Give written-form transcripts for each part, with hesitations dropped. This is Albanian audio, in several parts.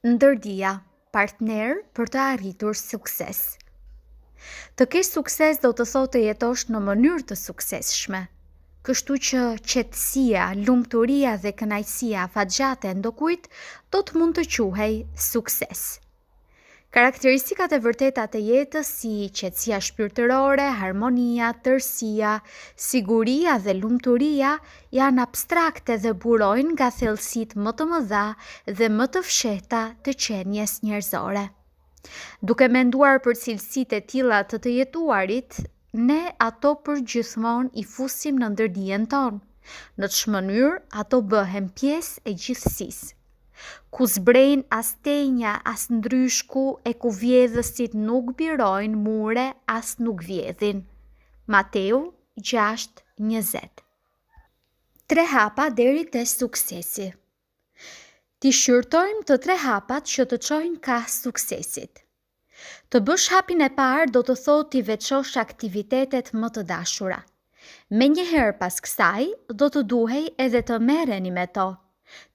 Ndërdija, partner për të arritur sukses. Të kesh sukses do të thotë të jetosh në mënyrë të suksesshme. Kështu që qetësia, lumturia dhe kënaqësia afatgjate e ndokujt do të mund të quhej sukses. Karakteristikat e vërteta të jetës si qetësia shpirtërore, harmonia, tërësia, siguria dhe lumturia janë abstrakte dhe burojnë nga thellësitë më të mëdha dhe më të fshehta të qenies njerëzore. Duke menduar për cilësitë e tilla të të jetuarit, ne ato përgjithmonë i fusim në ndërdijen tonë, në ç'mënyrë ato bëhen pjesë e gjithësisë. Ku s'brejnë as tenja as ndryshku e ku vjedhësit nuk birojnë mure as nuk vjedhin. Mateu 6, 20 Tre hapa deri te suksesi. T'i shqyrtojmë të tre hapat që të çojnë kah suksesit. Të bësh hapin e parë do të thotë t'i veçosh aktivitetet më të dashura. Menjëherë pas kësaj, do të duhej edhe të merreni me to,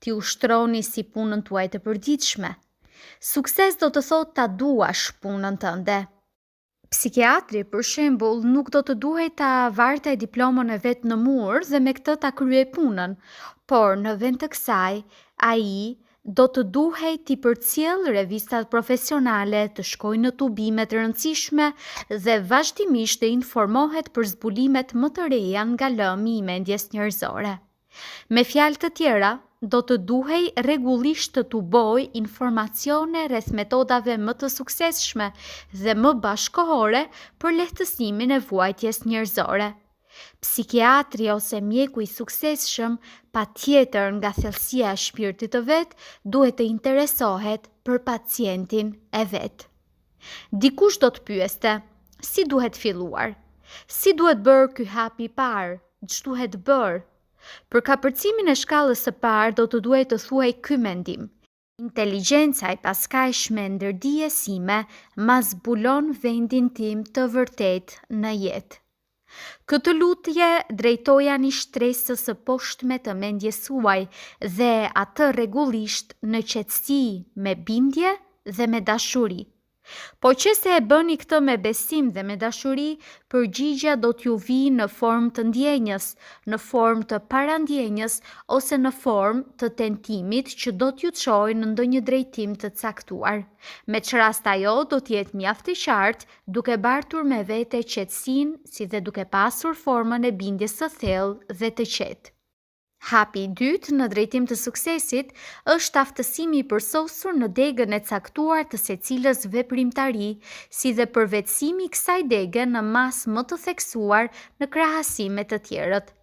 t'i ushtroni si punën tuaj të përditshme. Sukses do të thotë ta duash punën tënde. Psikiatri, për shembull, nuk do të duhej ta varte diplomën e vet në mur dhe me këtë ta kryejë punën, por në vend të kësaj, ai do të duhej t'i përcjellë revistat profesionale, të shkojë në tubime të rëndësishme dhe vazhdimisht të informohet për zbulimet më të reja nga lëmi i mendjes njerëzore. Me fjalë të tjera, do të duhej rregullisht të tubojë informacione rreth metodave më të suksesshme dhe më bashkëkohore për lehtësimin e vuajtjes njerëzore. Psikiatri ose mjeku i suksesshëm, patjetër nga thellësia e shpirtit të vet, duhet të interesohet për pacientin e vet. Dikush do të pyeste, si duhet filluar? Si duhet bërë ky hap i parë? Ç'duhet bërë? Për kapërcimin e shkallës së parë do të duhej të thuhej ky mendim. Inteligjenca e paskajshme e ndërdijes sime ma zbulon vendin tim të vërtetë në jetë. Këtë lutje drejtojani shtresës së poshtme të mendjes suaj dhe atë rregullisht në qetësi, me bindje dhe me dashuri. Po qe se e bëni këtë me besim dhe me dashuri, përgjigja do t'ju vijë në formë të ndjenjës, në formë të parandjenjës ose në formë të tentimit që do t'ju çojë në ndonjë drejtim të caktuar. Me ç'rast ajo do të jetë mjaft e qartë, duke bartur me vete qetësinë si dhe duke pasur formën e bindjes së thellë dhe të qetë. Hapi i dytë në drejtim të suksesit është aftësimi i përsosur në degën e caktuar të secilës veprimtari, si dhe përvetësimi i kësaj dege në masë më të theksuar në krahasim me të tjerët.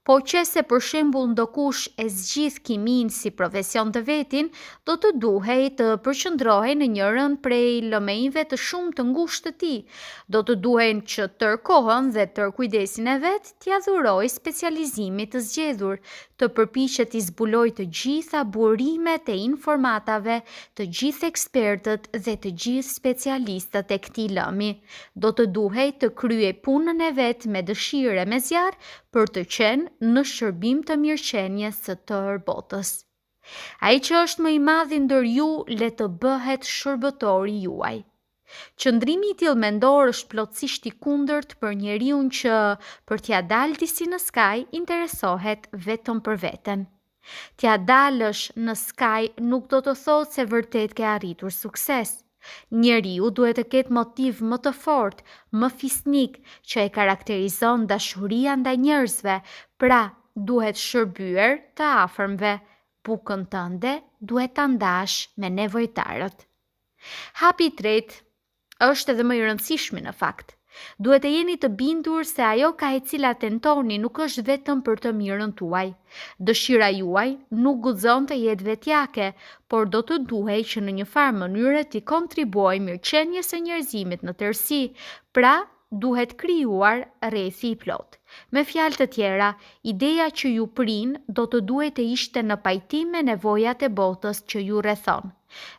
Po qe se për shembull ndokush e zgjidh kiminë si profesion të vetin, do të duhej të përqendrohej në njërën prej lëmenjve të shumë të ngushtë të tij, do të duhej që tërë kohën dhe tërë kujdesin e vet t'ia dhurojë specializimit të zgjedhur, të përpiqet t'i zbulojë të gjitha burimet e informatave, të gjithë ekspertët dhe të gjithë specialistët e këtij lëmi. Do të duhej të kryejë punën e vet me dëshirë e me zjarr për të qenë në shërbim të mirëqenies së tërë botës. Ai që është më i madhi ndër ju le të bëhet shërbëtori juaj. Qëndrimi i tillë mendor është plotësisht i kundërt për njeriun që, për t'ia dalë disi në skaj, interesohet vetëm për veten. T'ia dalësh në skaj nuk do të thotë se vërtet ke arritur sukses. Njeriu duhet të ketë motiv më të fortë, më fisnik, që e karakterizon dashuria ndaj njerëzve, pra duhet shërbyer të afërmve, bukën tënde duhet ta ndash me nevojtarët. Hapi i tretë është edhe më i rëndësishmi në fakt. Duhet të jeni të bindur se ajo kah e cila tentoni nuk është vetëm për të mirën tuaj. Dëshira juaj nuk guxon të jetë vetjake, por do të duhej që në një farë mënyre t'i kontribuojë mirëqenies së njerëzimit në tërësi, pra duhet krijuar rrethi i plotë. Me fjalë të tjera, ideja që ju prin do të duhej të ishte në pajtim me nevojat e botës që ju rrethon.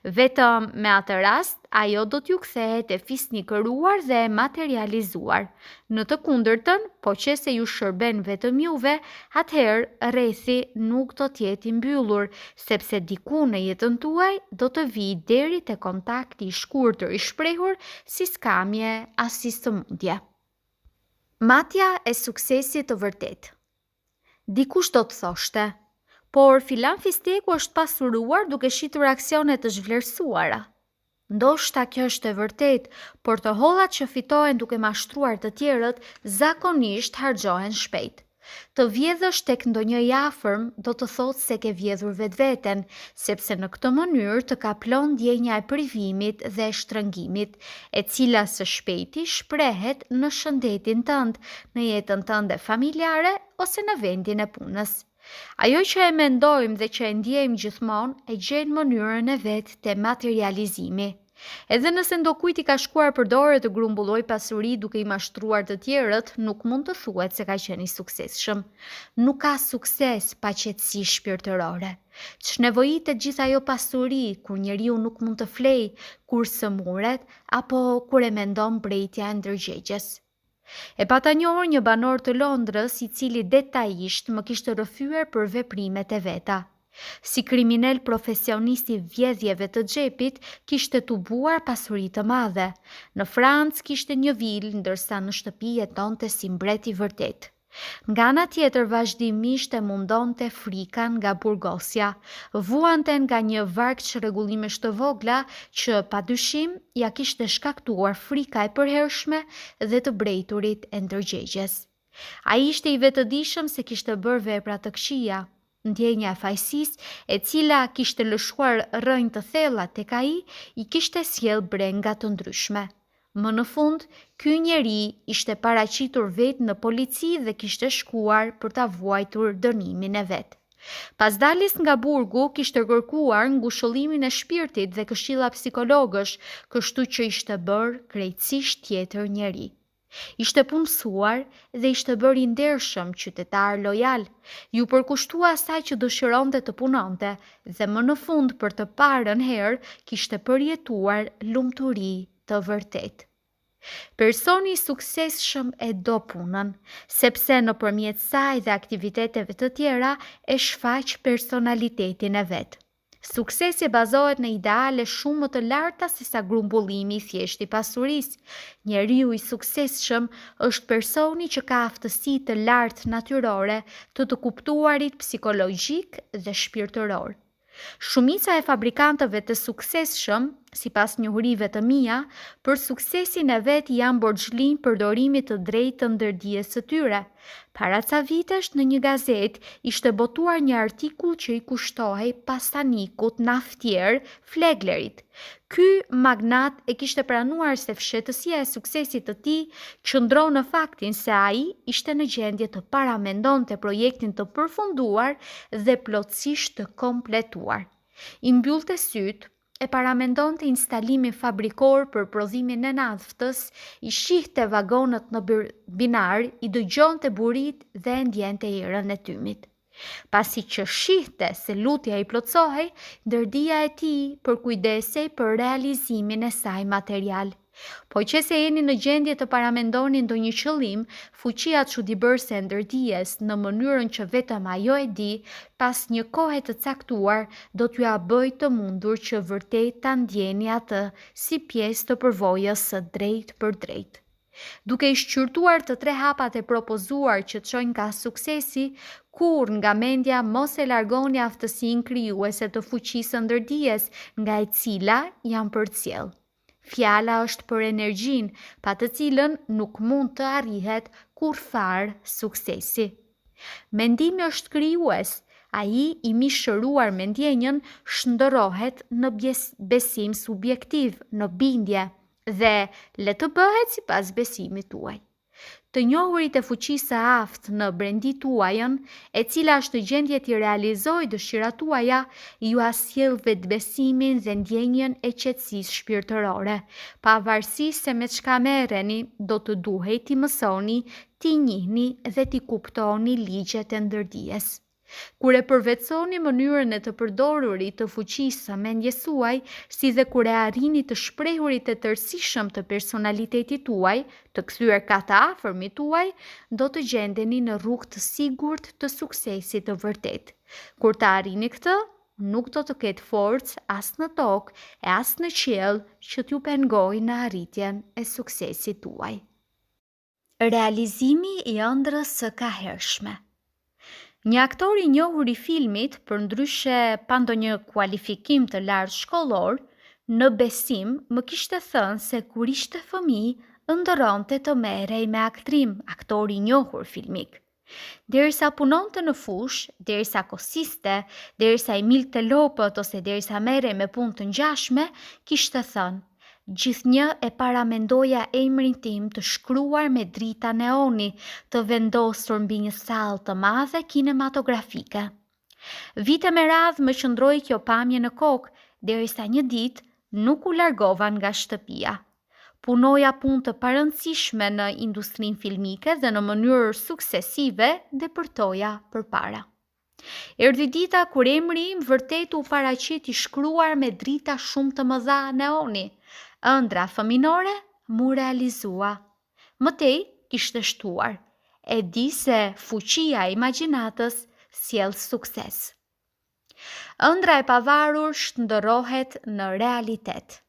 Vetëm me atë rast, ajo do t'ju kthehet e fisnikëruar dhe e materializuar. Në të kundërtën, po qe se ju shërben vetëm juve, atëherë rrethi nuk do të jetë i mbyllur, sepse diku në jetën tuaj do të vijë deri te kontakti i shkurtër i shprehur si skamje a si sëmundje. Matja e suksesit të vërtetë. Dikush do të thoshte, por filan fisteku është pasuruar duke shitur aksione të zhvlerësuara. Ndoshta kjo është e vërtetë, por të hollat që fitohen duke mashtruar të tjerët zakonisht harxhohen shpejt. Të vjedhësh tek ndonjë i afërm do të thotë se ke vjedhur vetveten, sepse në këtë mënyrë të kaplon ndjenja e privimit dhe e shtrëngimit, e cila së shpejti shprehet në shëndetin tënd, në jetën tënde familjare ose në vendin e punës. Ajo që e mendojmë dhe që e ndjejmë gjithmonë, e gjen mënyrën e vet te materializimi. Edhe nëse ndokujt i ka shkuar për dore të grumbullojë pasuri duke i mashtruar të tjerët, nuk mund të thuhet se ka qenë i suksesshëm. Nuk ka sukses pa qetësi shpirtërore. Ç'nevojitet gjithë ajo pasuri kur njeriu nuk mund të flejë, kur sëmuret apo kur e mendon brejtja e ndërgjegjes? E pata njohur një banor të Londrës i cili detajisht më kishte rrëfyer për veprimet e veta. Si kriminel profesionist i vjedhjeve të xhepit, kishte tubuar pasuri të madhe. Në Francë kishte një vilë, ndërsa në shtëpi jetonte si mbret i vërtetë. Nga ana tjetër vazhdimisht e mundonte frika nga burgosja. Vuante nga një varg çrregullimesh të vogla që, pa dyshim, ia kishte shkaktuar frika e përhershme dhe të brejturit e ndërgjegjes. Ai ishte i vetëdijshëm se kishte bërë vepra të këqija. Ndjenja e fajësisë, e cila kishte lëshuar rrënjë të thella tek ai, i kishte sjellë brenga të ndryshme. Më në fund, ky njeri ishte paraqitur vetë në polici dhe kishte shkuar për ta vuajtur dënimin e vet. Pas daljes nga burgu, kishte kërkuar ngushëllimin e shpirtit dhe këshilla psikologësh, kështu që ishte bërë krejtësisht tjetër njeri. Ishte punësuar dhe ishte bërë i ndershëm, qytetar lojal. Iu përkushtua asaj që dëshironte të punonte dhe më në fund për të parën herë kishte përjetuar lumturi të vërtetë. Personi i suksesshëm e do punën, sepse nëpërmjet saj dhe aktiviteteve të tjera e shfaq personalitetin e vet. Suksesi bazohet në ideale shumë më të larta sesa grumbullimi i thjeshtë i pasurisë. Njeriu i suksesshëm është personi që ka aftësi të lartë natyrore të të kuptuarit psikologjik dhe shpirtëror. Shumica e fabrikantëve të suksesshëm, sipas njohurive të mia, për suksesin e vet janë borxhlinj përdorimit të drejtë të ndërdijes së tyre. Para ca vitesh në një gazetë ishte botuar një artikull që i kushtohej pasanikut naftier Fleglerit. Ky magnat e kishte pranuar se fshehtësia e suksesit të tij qëndron në faktin se ai ishte në gjendje të paramendonte projektin të përfunduar dhe plotësisht të kompletuar. I mbyllte sytë, e paramendonte instalimin fabrikor për prodhimin e naftës, i shihte vagonët në binar, i dëgjonte buritë dhe e ndjente erën e tymit. Pasi që shihte se lutja i plotësohej, ndërdija e tij përkujdesej për realizimin e saj material. Po qe se jeni në gjendje të paramendoni ndonjë qëllim, fuqia çudibërëse e ndërdijes, në mënyrën që vetëm ajo e di, pas një kohe të caktuar do t'jua bëjë të mundur që vërtet ta ndjeni atë si pjesë të përvojës së drejtpërdrejtë. Duke i shqyrtuar të tre hapat e propozuar që çojnë kah suksesi, kurrë nga mendja mos e largoni aftësinë krijuese të fuqisë së ndërdijes nga e cila janë përcjellë. Fjala është për energjinë, pa të cilën nuk mund të arrihet kurrfarë suksesi. Mendimi është krijues, ai i mishëruar me ndjenjën shndërrohet në besim subjektiv, në bindje, dhe le të bëhet sipas besimit tuaj. Të njohurit e fuqisë së aftë në brendi tuajën, e cila është në gjendje t'i realizojë dëshirat tuaja, jua sjell vetëbesimin dhe ndjenjën e qetësisë shpirtërore. Pavarësisht se me çka merreni, do të duhej t'i mësoni, t'i njihni dhe t'i kuptoni ligjet e ndërdijes. Kur e përvetësoni mënyrën e të përdorurit të fuqisë së mendjes suaj, si dhe kur e arrini të shprehurit e tërësishëm të personalitetit tuaj, të kthyer kah të afërmit tuaj, do të gjendeni në rrugë të sigurt të suksesit të vërtetë. Kur ta arrini këtë, nuk do të ketë forcë as në tokë e as në qiell që t'ju pengojë në arritjen e suksesit tuaj. Realizimi i ëndrrës së kahershme. Një aktor i njohur i filmit, përndryshe pa ndonjë kualifikim të lartë shkollor, në besim më kishte thënë se kur ishte fëmijë ëndërronte të merrej me aktrim, aktor i njohur filmik. Derisa punonte në fushë, derisa kosiste, derisa i milte lopët ose derisa merrej me punë të ngjashme, kishte thënë, Gjithnjë e paramendoja emrin tim të shkruar me drita neoni, të vendosur mbi një sallë të madhe kinematografike. Vite me radhë më qëndroi kjo pamje në kokë, derisa një ditë nuk u largova nga shtëpia. Punoja punë të parëndësishme në industrinë filmike dhe në mënyrë suksesive depërtoja përpara. Erdhi dita kur emri im vërtet u paraqit i shkruar me drita shumë të mëdha neoni. Ëndrra fëminore m'u realizua. Më tej kishte shtuar, e di se fuqia e imagjinatës sjell sukses. Ëndrra e pavarur shndërrohet në realitet.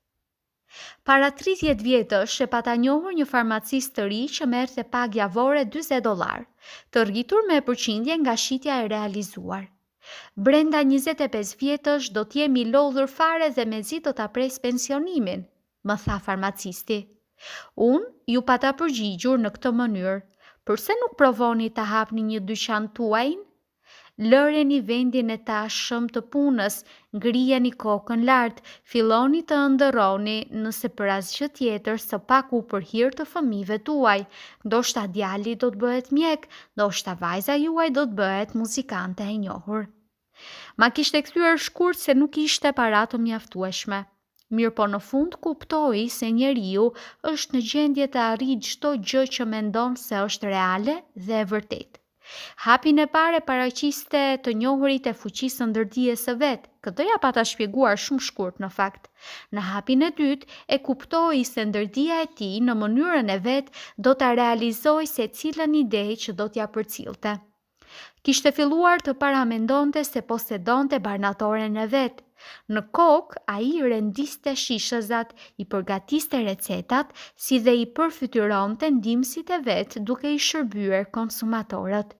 Para 30 vjetësh e pata njohur një farmacist të ri që merrte pagë javore 40 dollarë, të rritur me përqindje nga shitja e realizuar. Brenda 25 vjetësh do të jem i lodhur fare dhe mezi do ta pres pensionimin, më tha farmacisti. Unë iu pata përgjigjur në këtë mënyrë, përse nuk provoni ta hapni një dyqan tuajin? Lëreni vendin e tashëm të punës, ngrijeni kokën lart, filloni të ëndërroni, nëse për asgjë tjetër, së paku për hir të fëmijëve tuaj. Ndoshta djali do të bëhet mjek, ndoshta vajza juaj do të bëhet muzikante e njohur. Ma kishte kthyer shkurt se nuk kishte para të mjaftueshme. Mirëpo në fund kuptoi se njeriu është në gjendje të arrijë çdo gjë që mendon se është reale dhe e vërtetë. Hapin e parë e paraqiste të njohurit e fuqisë së ndërdijes së vet, këtë ia pata shpjeguar shumë shkurt në fakt. Në hapin e dytë e kuptoi se ndërdija e tij në mënyrën e vet do ta realizojë secilën ide që do t'ia përcillte. Kishte filluar të paramendonte se posedonte barnatoren e vet. Në kokë ai i rendiste shishëzat, i përgatiste recetat, si dhe i përfytyronte ndihmësit e vet duke i shërbyer konsumatorët.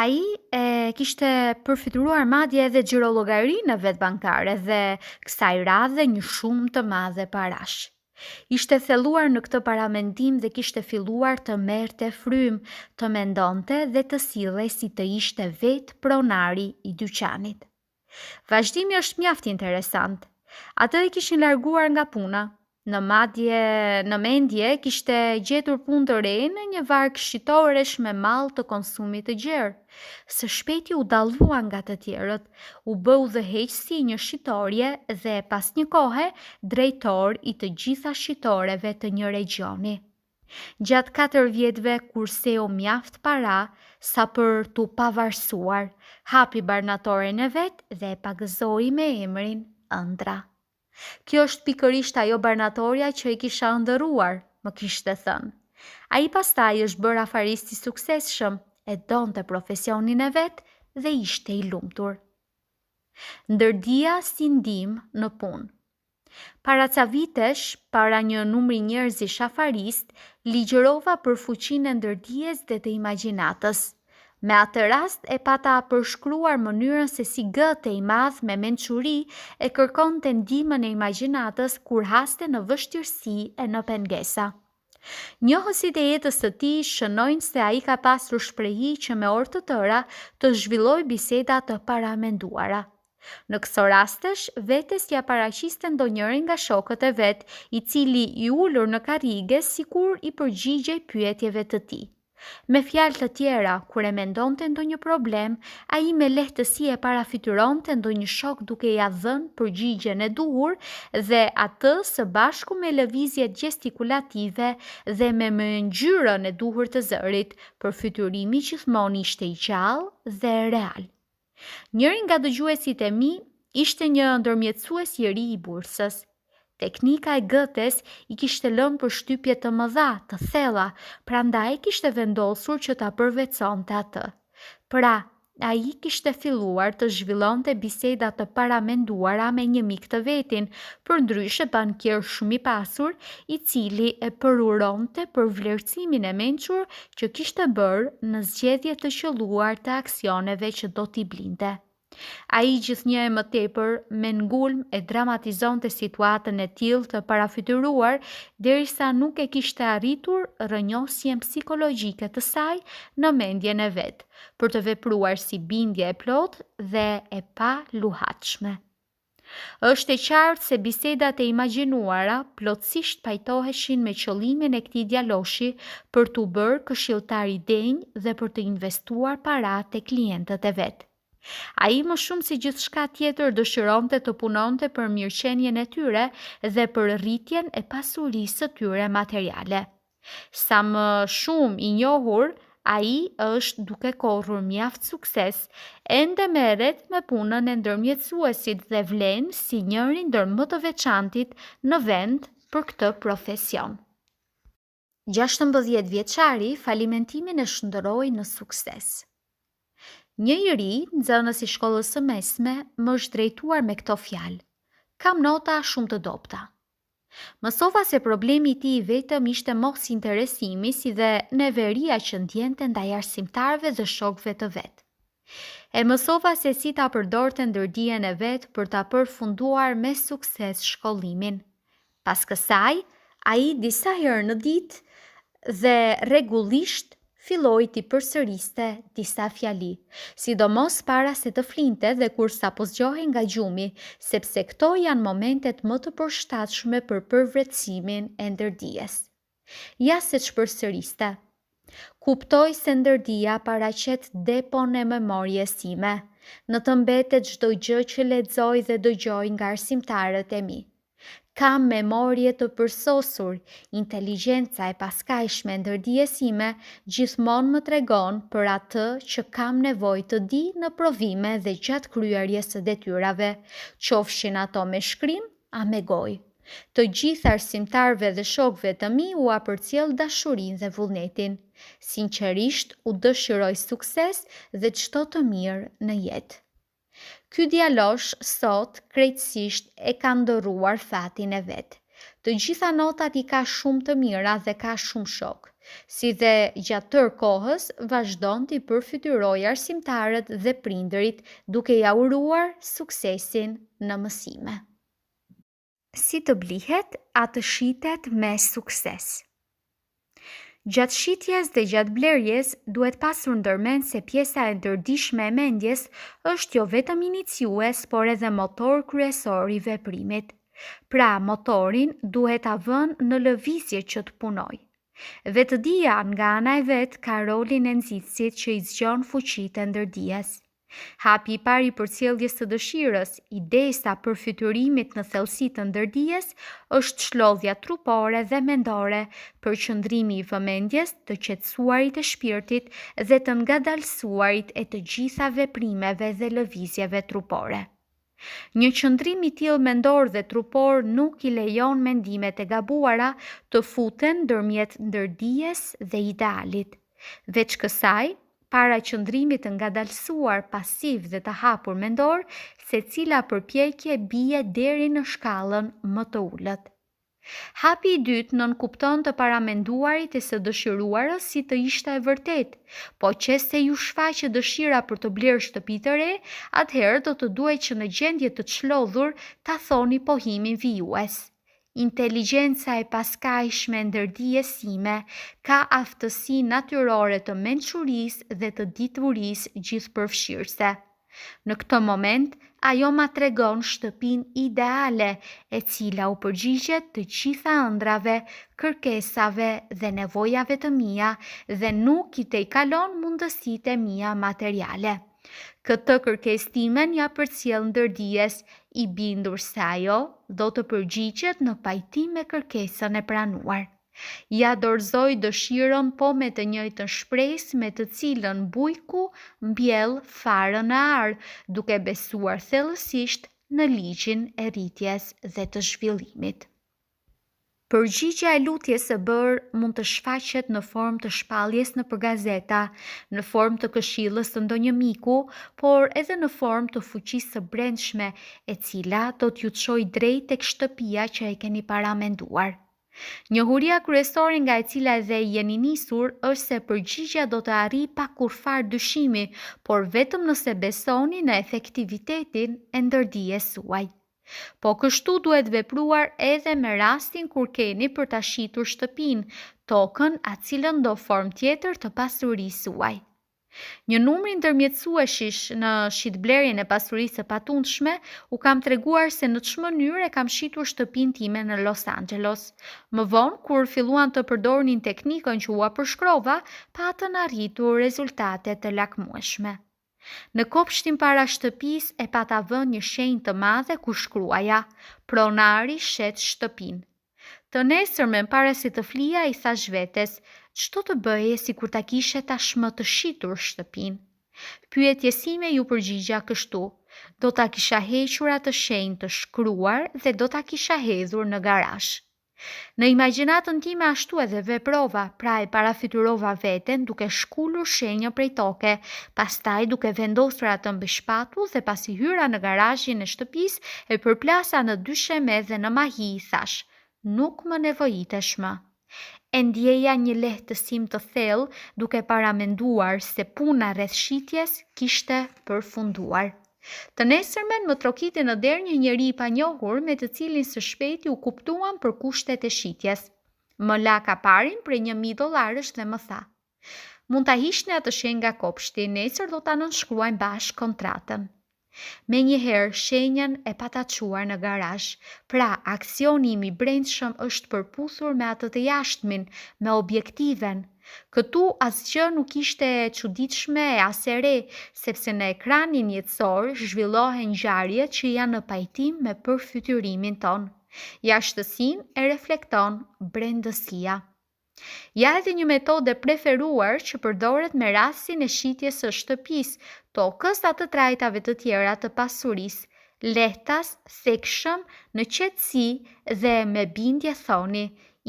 Ai e kishte përfytyruar madje edhe xhirollogarinë e vet bankare dhe kësaj radhe një shumë të madhe parash. Ishte thelluar në këtë paramendim dhe kishte filluar të merrte frymë, të mendonte dhe të sillej si të ishte vetë pronari i dyqanit. Vazhdimi është mjaft interesant. Atë e kishin larguar nga puna. Në madje në mendje kishte gjetur punë të re në një varkë shitoresh me mall të konsumit të gjerë. Së shpejti u dallua nga të tjerët, u bë udhëheqësi i një shitorje dhe pas një kohe drejtor i të gjitha shitoreve të një regjioni. Gjatë katër vjetëve kurseu mjaft para sa për t'u pavarësuar, hapi barnatoren e vet dhe e pagëzoi me emrin Ëndrra. Kjo është pikërisht ajo barnatorja që e kisha ëndërruar, më kishte thënë. Ai pastaj është bërë afarist i suksesshëm, e donte profesionin e vet dhe ishte i lumtur. Ndërdija si ndihmë në punë. Para ca vitesh, para një numri njerëzish afaristë, ligjërova për fuqinë e ndërdijes dhe të imagjinatës. Me atë rast e pata përshkruar mënyrën se si Gëte i madh me mençuri e kërkonte ndihmën e imagjinatës kur haste në vështirësi e në pengesa. Njohësit e jetës së tij shënojnë se ai ka pasur shprehi që me orë të tëra të zhvillojë biseda të paramenduara. Në këso rastesh, vetes ia paraqiste ndonjërin nga shokët e vet, i cili i ulur në karrige sikur i përgjigjej pyetjeve të tij. Me fjalë të tjera, kur e mendonte ndonjë problem, ai me lehtësi e parafytyronte ndonjë shok duke ia dhënë përgjigjen e duhur dhe atë së bashku me lëvizjet gjestikulative dhe me ngjyrën e duhur të zërit, përfytyrimi gjithmonë ishte i gjallë dhe real. Njëri nga dëgjuesit e mi ishte një ndërmjetësues i ri i bursës. Teknika e Gëtes i kishte lënë përshtypje të mëdha, të thella, prandaj kishte vendosur që ta përvetësonte atë. Pra, ai kishte filluar të zhvillonte biseda të paramenduara me një mik të vetin, përndryshe bankier shumë i pasur, i cili e përuronte për vlerësimin e mençur që kishte bërë në zgjedhje të qëlluar të aksioneve që do t'i blinte. Ai gjithnjë e më tepër me ngulm e dramatizonte situatën e tillë të parafytyruar derisa nuk e kishte arritur rrënjosjen psikologjike të saj në mendjen e vet, për të vepruar si bindje e plotë dhe e paluhatshme. Është e qartë se bisedat e imagjinuara plotësisht pajtoheshin me qëllimin e këtij djaloshi për t'u bërë këshilltar i denjë dhe për të investuar para te klientët e vet. Ai më shumë se gjithçka tjetër dëshironte të punonte për mirëqenien e tyre dhe për rritjen e pasurisë së tyre materiale. Sa më shumë i njohur, ai është duke korrur mjaft sukses, ende merret me punën e ndërmjetësuesit dhe vlen si njëri ndër më të veçantit në vend për këtë profesion. 16 vjeçari falimentimin e shndërroi në sukses. Një i ri, nxënës i shkollës së mesme, më është drejtuar me këto fjalë: Kam nota shumë të dobëta. Mësova se problemi i tij i vetëm ishte mosinteresimi si dhe neveria që ndjente ndaj arsimtarëve dhe shokëve të vet. E mësova se si ta përdorte ndërdijen e vet për ta përfunduar me sukses shkollimin. Pas kësaj, ai disa herë në ditë dhe rregullisht filloi t'i përsëriste disa fjali, sidomos para se të flinte dhe kur sapo zgjohej nga gjumi, sepse këto janë momentet më të përshtatshme për përvetësimin e ndërdijes. Ja se ç'përsëriste. Kuptoj se ndërdija paraqet depon e memories sime. Në të mbetet çdo gjë që lexoj dhe dëgjoj nga arsimtarët e mi. Kam memorie të përsosur, inteligjenca e paskajshme e ndërdijes sime gjithmonë më tregon për atë që kam nevojë të di në provime dhe gjatë kryerjes së detyrave, qofshin ato me shkrim a me gojë. Të gjithë arsimtarëve dhe shokëve të mi ua përcjell dashurinë dhe vullnetin. Sinqerisht u dëshiroj sukses dhe çdo të mirë në jetë. Ky djalosh sot krejtësisht e ka ndërruar fatin e vet. Të gjitha notat i ka shumë të mira dhe ka shumë shokë. Si dhe gjatë tërë kohës vazhdon t'i përfytyrojë arsimtarët dhe prindërit duke ia uruar suksesin në mësime. Si të blihet a të shitet me sukses. Gjatë shitjes dhe gjatë blerjes duhet pasur ndërmend se pjesa e ndërdijshme e mendjes është jo vetëm iniciues, por edhe motor kryesor i veprimit. Pra, motorin duhet ta vënë në lëvizje që të punojë. Vetëdija nga ana e vet ka rolin e nxitësit që i zgjon fuqitë e ndërdijes. Hapi i parë i përcjelljes së dëshirës, idesë a përfytyrimit në thellësi të ndërdijes, është çlodhja trupore dhe mendore, përqendrimi i vëmendjes, të qetësuarit e shpirtit dhe të ngadalësuarit e të gjitha veprimeve dhe lëvizjeve trupore. Një qëndrim i tillë mendor dhe trupor nuk i lejon mendimet e gabuara të futen ndërmjet ndërdijes dhe idealit. Veç kësaj, para qëndrimit të ngadalësuar pasiv dhe të hapur mendor, secila përpjekje bie deri në shkallën më të ulët. Hapi i dytë nënkupton të paramenduarit e së dëshiruarës si të ishte e vërtetë. Po qe se ju shfaqet dëshira për të blerë shtëpi të re, atëherë do të duhej që në gjendje të çlodhur ta thoni pohimin vijues. Inteligjenca e paskajshme e ndërdijes sime ka aftësi natyrore të mençurisë dhe të diturisë gjithëpërfshirëse. Në këtë moment, ajo ma tregon shtëpinë ideale, e cila u përgjigjet të gjitha ëndrrave, kërkesave dhe nevojave të mia dhe nuk i tejkalon mundësitë e mia materiale. Këtë kërkesë timen ia përcjell ndërdijes, i bindur se ajo do të përgjigjet në pajtim me kërkesën e pranuar. Ia dorëzoj dëshirën po me të njëjtën shpresë me të cilën bujku mbjell farën në arë, duke besuar thellësisht në ligjin e rritjes dhe të zhvillimit. Përgjigja e lutjes së bërë mund të shfaqet në formë të shpalljes nëpër gazeta, në formë të këshillës së ndonjë miku, por edhe në formë të fuqisë së brendshme e cila do t'ju çojë drejt tek shtëpia që e keni paramenduar. Njohuria kryesore nga e cila edhe jeni nisur është se përgjigja do të arrijë pa kurrfarë dyshimi, por vetëm nëse besoni në efektivitetin e ndërdijes suaj. Po kështu duhet vepruar edhe me rastin kur keni për ta shitur shtëpinë, tokën a cilëndo formë tjetër të pasurisë suaj. Një numri ndërmjetësuesish në shitblerjen e pasurisë së patundshme u kam treguar se në ç'mënyrë e kam shitur shtëpinë time në Los Angeles. Më vonë, kur filluan të përdornin teknikën që ua përshkrova, patën arritur rezultate të lakmueshme. Në kopshtin para shtëpisë e pata vënë një shenjë të madhe ku shkruaja, Pronari shet shtëpinë. Të nesërmen para se të flija i thashë vetes, ç'do të bëje sikur ta kishe tashmë të shitur shtëpinë? Pyetjes sime iu përgjigja kështu, do ta kisha hequr atë shenjë të shkruar dhe do ta kisha hedhur në garazh. Në imagjinatën time ashtu edhe veprova, pra e parafytyrova veten duke shkulur shenjën prej toke, pastaj duke vendosur atë mbi shpatull dhe pasi hyra në garazhin e shtëpisë e përplasa në dysheme dhe në mahi i thashë, Nuk më nevojitesh më. E ndjeja një lehtësim të thellë duke paramenduar se puna rreth shitjes kishte përfunduar. Të nesërmen më trokiti në derë një njeri i panjohur me të cilin së shpejti u kuptuam për kushtet e shitjes. Më la kaparin prej 1000 dollarësh dhe më tha, Mund ta hiqni atë shenjë nga kopshti, nesër do ta nënshkruajmë bashkë kontratën. Menjëherë shenjën e pata çuar në garazh. Pra, aksioni im i brendshëm është përputhur me atë të jashtmin, me objektiven. Këtu asgjë nuk ishte e çuditshme e as e re, sepse në ekranin jetësor zhvillohen ngjarje që janë në pajtim me përfytyrimin tonë. Jashtësinë e reflekton brendësia. Ja edhe një metodë e preferuar që përdoret me rastin e shitjes së shtëpisë, tokës a të trajtave të tjera të pasurisë. Lehtas, thekshëm, në qetësi dhe me bindje thoni,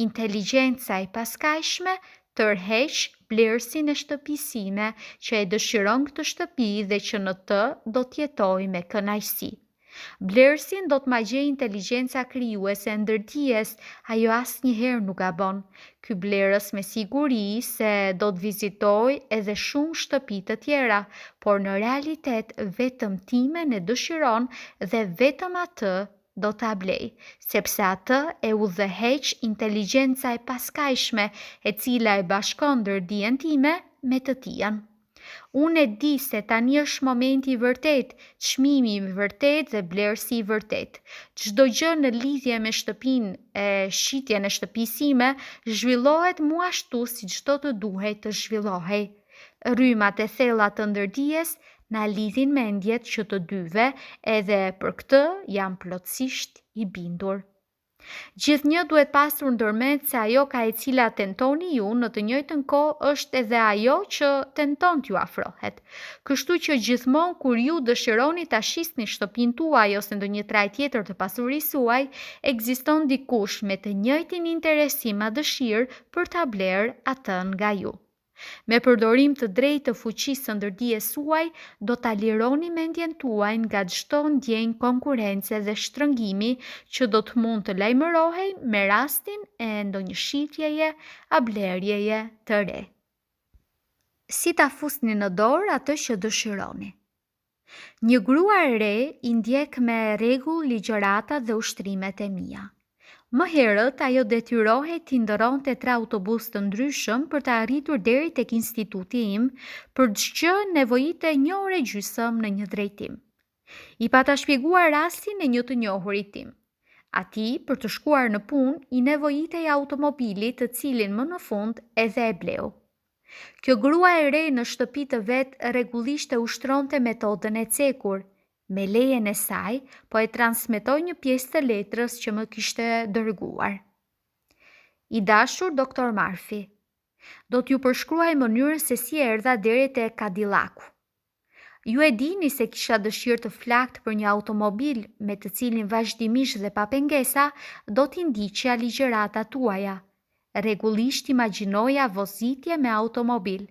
Inteligjenca e paskajshme tërheq blerësin e shtëpisë sime që e dëshiron këtë shtëpi dhe që në të do të jetojë me kënaqësi. Blerësin do të ma gjejë inteligjenca krijuese e ndërdijes, ajo asnjëherë nuk gabon. Ky blerës me siguri se do të vizitojë edhe shumë shtëpi të tjera, por në realitet vetëm timen e dëshiron dhe vetëm atë do ta blejë, sepse atë e udhëheq inteligjenca e paskajshme, e cila e bashkon ndërdijen time me të tijën. Unë e di se tani është momenti i vërtetë, çmimi i vërtetë dhe blerësi i vërtetë. Çdo gjë në lidhje me shtëpinë e shitjen e shtëpisë sime zhvillohet mu ashtu siç do të duhej të zhvillohej. Rrymat e thella të ndërdijes na lidhin mendjet që të dyve edhe për këtë jam plotësisht i bindur. Gjithnjë duhet pasur ndërmend se ajo ka e cila tentoni ju në të njëjtën kohë është edhe ajo që tenton t'ju afrohet. Kështu që gjithmonë kur ju dëshironi ta shisni shtëpinë tuaj ose ndonjë trajtë tjetër të pasurisë suaj, ekziston dikush me të njëjtin interesim a dëshirë për ta blerë atë nga ju. Me përdorim të drejtë të fuqisë së ndërdijes suaj, do ta lironi mendjen tuaj nga çdo ndjenjë konkurrence dhe shtrëngimi që do të mund të lajmërohej me rastin e ndonjë shitjeje a blerjeje të re. Si ta fusni në dorë atë që dëshironi? Një grua e re i ndjek me rregull ligjëratat dhe ushtrimet e mia. Më herët ajo detyrohej t'i ndërronte tre autobusë të ndryshëm për të arritur deri tek instituti im, për ç'gjë nevojitej një orë e gjysmë në një drejtim. I pata shpjeguar rastin e një të njohurit tim. Atij, për të shkuar në punë, i nevojitej automobili të cilin më në fund edhe e bleu. Kjo grua e re në shtëpi të vet rregullisht e ushtronte metodën e cekur. Me lejen e saj, po e transmetoj një pjesë të letrës që më kishte dërguar. I dashur Doktor Murphy, do t'ju përshkruaj mënyrën se si erdha deri te Cadillac-u. Ju e dini se kisha dëshirë të flaktë për një automobil me të cilin vazhdimisht dhe pa pengesa do t'i ndiqja ligjëratat tuaja. Rregullisht imagjinoja vozitje me automobil.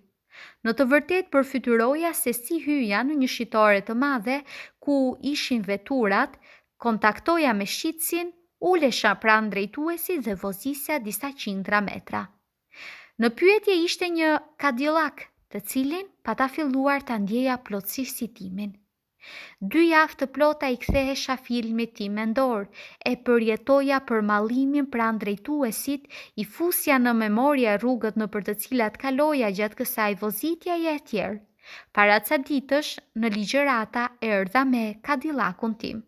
Në të vërtetë përfytyroja se si hyja në një shitore të madhe ku ishin veturat, kontaktoja me shitësin, ulesha pranë drejtuesit dhe vozisja disa qindra metra. Në pyetje ishte një Cadillac, të cilin pata filluar ta ndjeja plotësisht si timin. Dy javë të plota i kthehesha filmit tim mendor, e përjetoja përmallimin pranë drejtuesit, i fusja në memorie rrugët nëpër të cilat kaloja gjatë kësaj vozitjeje etj. Para ca ditësh, në ligjërata erdha me Cadillacun tim.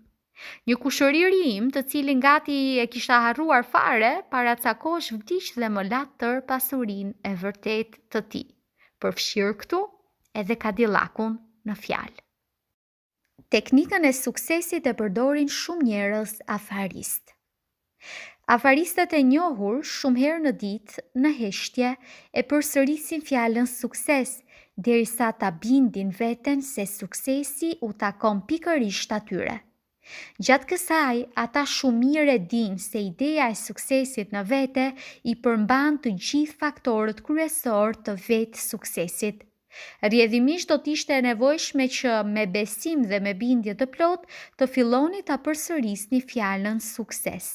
Një kushëriri im, të cilin gati e kisha harruar fare, para ca kohësh vdiq dhe më la tërë pasurinë e vërtetë të tij, përfshirë këtu edhe Cadillacun në fjalë. Teknikën e suksesit e përdorin shumë njerëz afaristë. Afaristët e njohur shumë herë në ditë, në heshtje, e përsërisin fjalën sukses, derisa ta bindin veten se suksesi u takon pikërisht atyre. Gjatë kësaj, ata shumë mirë e dinë se ideja e suksesit në vete i përmban të gjithë faktorët kryesorë të vetë suksesit. Rrjedhimisht do të ishte e nevojshme që me besim dhe me bindje të plotë të filloni ta përsërisni fjalën sukses.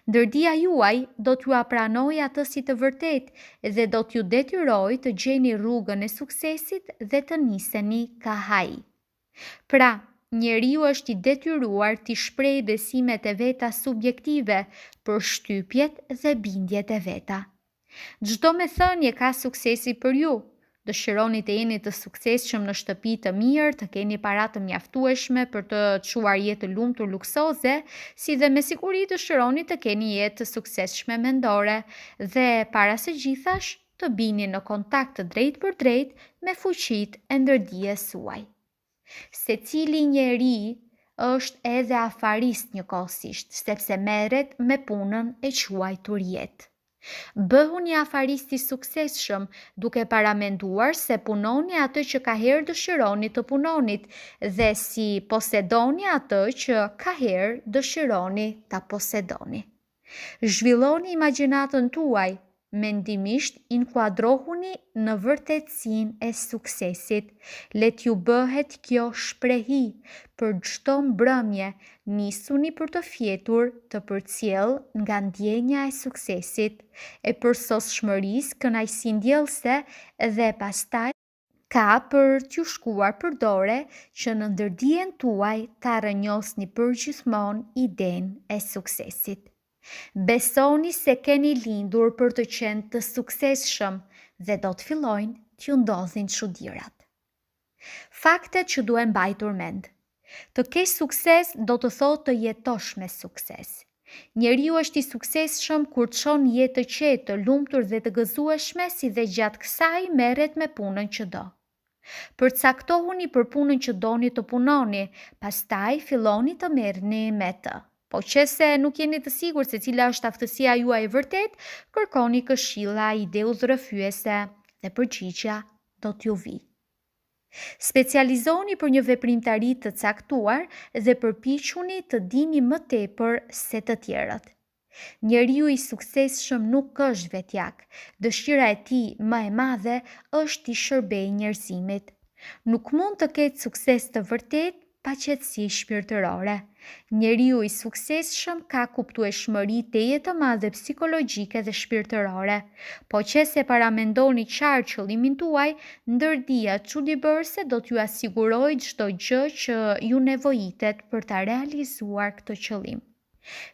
Ndërdija juaj do t'jua pranojë atë si të vërtetë dhe do t'ju detyrojë të gjeni rrugën e suksesit dhe të niseni kah ai. Pra, njeriu është i detyruar t'i shprehë besimet e veta subjektive, përshtypjet dhe bindjet e veta. Ç'domethënie ka suksesi për ju? Dëshironi të jeni të suksesshëm në shtëpi të mirë, të keni para të mjaftueshme për të çuar jetë të lumtur luksoze, si dhe me siguri dëshironi të keni jetë të suksesshme mendore dhe para së gjithash të bini në kontakt të drejtpërdrejtë me fuqitë e ndërdijes suaj. Secili njeri është edhe afarist njëkohësisht, sepse merret me punën e quajtur jetë. Bëhuni afarist i suksesshëm, duke paramenduar se punoni atë që kaherë dëshironi të punonit dhe si posedoni atë që kaherë dëshironi ta posedoni. Zhvilloni imagjinatën tuaj, mendimisht inkuadrohuni në vërtetësinë e suksesit. Le t'ju bëhet kjo shprehi për çdo mbrëmje, nisuni për të fjetur të përcjellë nga ndjenja e suksesit, e përsosshmërisë kënaqësindjellëse dhe pastaj ka për t'ju shkuar për dore që në ndërdijen tuaj ta rrënjosni përgjithmonë idenë e suksesit. Besoni se keni lindur për të qenë të suksesshëm dhe do të fillojnë t'ju ndodhin çudirat. Faktet që duhen mbajtur mend. Të kesh sukses do të thotë të jetosh me sukses. Njeriu është i suksesshëm kur çon jetë të qetë, të lumtur dhe të gëzueshme si dhe gjatë kësaj merret me punën që do. Përcaktohuni për punën që doni të punoni, pastaj filloni të merrni me të. Po qe se nuk jeni të sigurt se cila është aftësia juaj e vërtetë, kërkoni këshilla, ide udhërrëfyese dhe përgjigjja do t'ju vijë. Specializohuni për një veprimtari të caktuar dhe përpiquni të dini më tepër se të tjerët. Njeriu i suksesshëm nuk është vetjak, dëshira e tij më e madhe është t'i shërbejë njerëzimit. Nuk mund të ketë sukses të vërtetë pa qetësi shpirtërore. Njeriu i suksesshëm ka kuptueshmëri tejet të madhe psikologjike dhe shpirtërore. Po qe se paramendoni qartë qëllimin tuaj, ndërdija çudibërëse do t'jua sigurojë çdo gjë që ju nevojitet për ta realizuar këtë qëllim.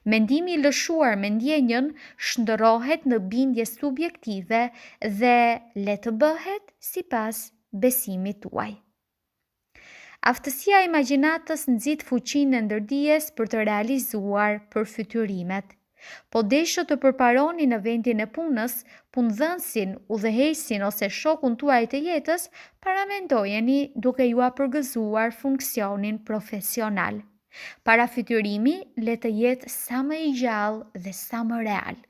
Mendimi i lëshuar me ndjenjën shndërrohet në bindje subjektive dhe le të bëhet sipas besimit tuaj. Aftësia e imagjinatës nxit fuqinë e ndërdijes për të realizuar përfytyrimet. Po deshët të përparoni në vendin e punës, punëdhënësin, udhëheqësin ose shokun tuaj të jetës, paramendojeni duke jua përgëzuar funksionin profesional. Parafytyrimi le të jetë sa më i gjallë dhe sa më real.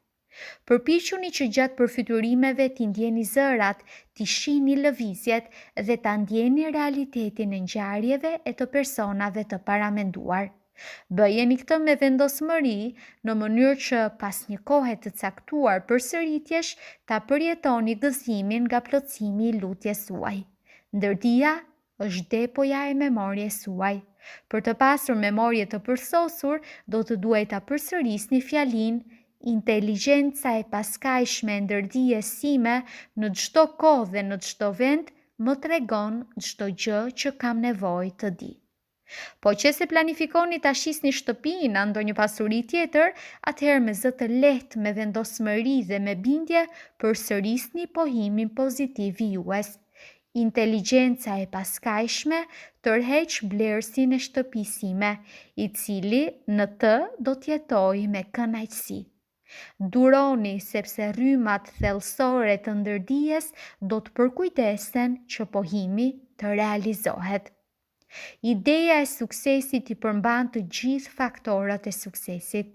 Përpiquni që gjatë përfytyrimeve t'i ndjeni zërat, t'i shihni lëvizjet dhe ta ndjeni realitetin e ngjarjeve e të personave të paramenduar. Bëjeni këtë me vendosmëri, në mënyrë që pas një kohe të caktuar përsëritjesh ta përjetoni gëzimin nga plotësimi i lutjes suaj. Ndërdija është depoja e memorjes suaj. Për të pasur memorie të përsosur, do të duhej ta përsërisni fjalinë Inteligjenca e paskajshme e ndërdijes sime në çdo kohë dhe në çdo vend më tregon çdo gjë që kam nevojë të di. Po qe se planifikoni ta shisni shtëpinë a ndonjë pasuri tjetër, atëherë me zë të lehtë, me vendosmëri dhe me bindje përsërisni pohimin pozitiv vijues. Inteligjenca e paskajshme tërheq blerësin e shtëpisë sime, i cili në të do të jetojë me kënaqësi. Duroni, sepse rrymat thellësore të ndërdijes do të përkujdesen që pohimi të realizohet. Ideja e suksesit i përmban të gjithë faktorët e suksesit.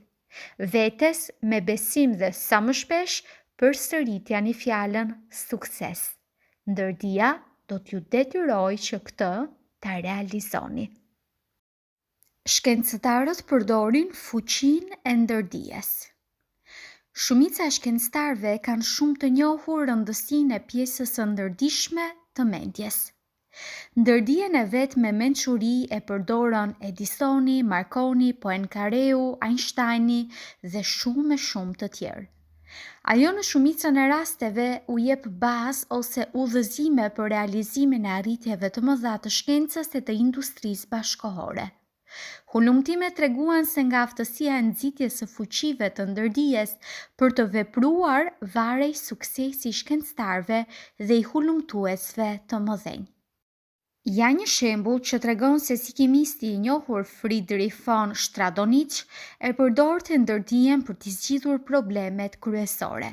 Vetes me besim dhe sa më shpesh përsëritjani fjalën sukses. Ndërdija do t'ju detyrojë që këtë ta realizoni. Shkencëtarët përdorin fuqinë e ndërdijes. Shumica e shkencëtarëve kanë shumë të njohur rëndësinë e pjesës së ndërdishme të mendjes. Ndërdijen e vet me mençuri e përdorën Edisoni, Markoni, Poenkareu, Ajnshtajni dhe shumë e shumë të tjerë. Ajo në shumicën e rasteve u jep bazë ose udhëzime për realizimin e arritjeve të mëdha të shkencës e të industrisë bashkëkohore. Hulumtimet treguan se nga aftësia e nxitjes së fuqive të ndërdijes për të vepruar varej suksesi i shkencëtarëve dhe i hulumtuesve të mëdhenj. Ja një shembull që tregon se si kimisti i njohur Friedrich von Stradonitz e përdorte ndërdijen për t'i zgjidhur problemet kryesore.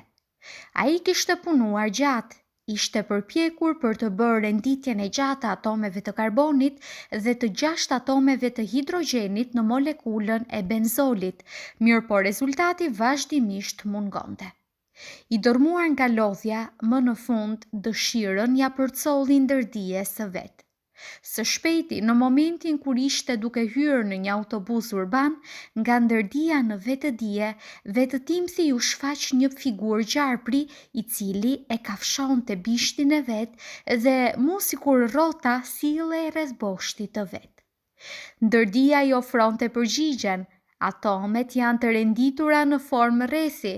Ai kishte punuar gjatë, ishte përpjekur për të bërë renditjen e gjatë të atomeve të karbonit dhe të gjashtë atomeve të hidrogjenit në molekulën e benzolit, mirëpo rezultati vazhdimisht mungonte. I dërrmuar nga lodhja, më në fund dëshirën ia përcolli ndërdijes së vet. Së shpejti, në momentin kur ishte duke hyrë në një autobuz urban, nga ndërdija në vetëdije, vetëtimthi iu shfaq një figurë gjarpri i cili e kafshonte bishtin e vet dhe mu sikur rrota sillej rreth boshtit të vet. Ndërdija i ofronte përgjigjen, atomet janë të renditura në formë rrethi.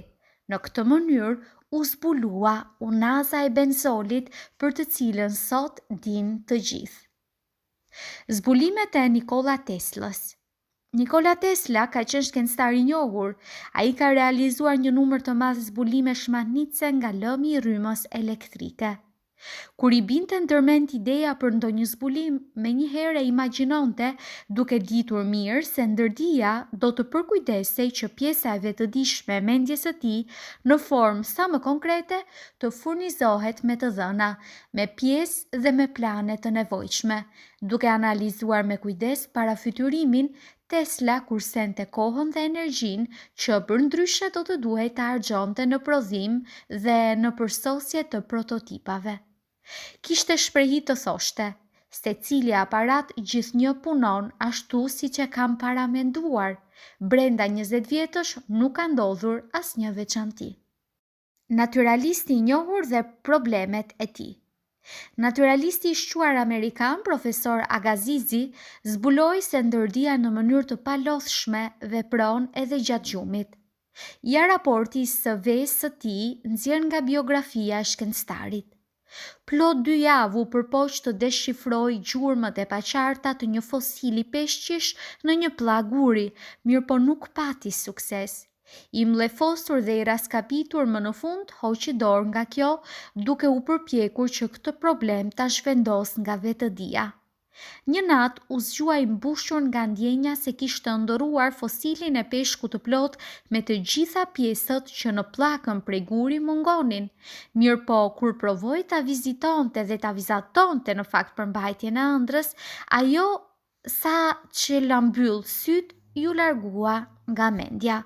Në këtë mënyrë u zbulua unaza e benzolit për të cilën sot dinë të gjithë. Zbulimet e Nikola Teslës Nikola Tesla ka qenë shkencëtar i njohur. Ai ka realizuar një numër të madh zbulimesh mahnitëse nga lëmi i rrymës elektrike. Kur i binte ndërmend ideja për ndonjë zbulim, menjëherë e imagjinonte, duke ditur mirë se ndërdija do të përkujdesej që pjesa e vetëdijshme e mendjes së tij, në formë sa më konkrete, të furnizohet me të dhëna, me pjesë dhe me plane të nevojshme. Duke analizuar me kujdes parafytyrimin, Tesla kursente kohën dhe energjinë që përndryshe do të duhej ta harxhonte në prodhim dhe në përsosje të prototipave. Kishte shprehi të thoshte, Secili aparat gjithnjë punon ashtu siç e kam paramenduar, brenda 20 vjetësh nuk ka ndodhur asnjë veçanti. Natyralisti i njohur dhe problemet e tij. Natyralisti i shquar amerikan, profesor Agazizi, zbuloi se ndërdija në mënyrë të palodhshme vepron edhe gjatë gjumit. Ja raporti i CV-së së tij nxjerrë nga biografia e shkencëtarit. Plot dy javë u përpoq të deshifrojë gjurmët e paqarta të një fosili peshqish në një pllakë guri, mirëpo nuk pati sukses. I mllefosur dhe i rraskapitur më në fund hoqi dorë nga kjo, duke u përpjekur që këtë problem ta zhvendosë nga vetëdija. Një natë u zgjua i mbushur nga ndjenja se kishte ëndërruar fosilin e peshkut të plotë me të gjitha pjesët që në pllakën prej guri mungonin. Mirëpo, kur provoi ta vizitonte dhe ta vizatonte në fakt përmbajtjen e ëndrrës, ajo sa ç'la mbyll sytë iu largua nga mendja.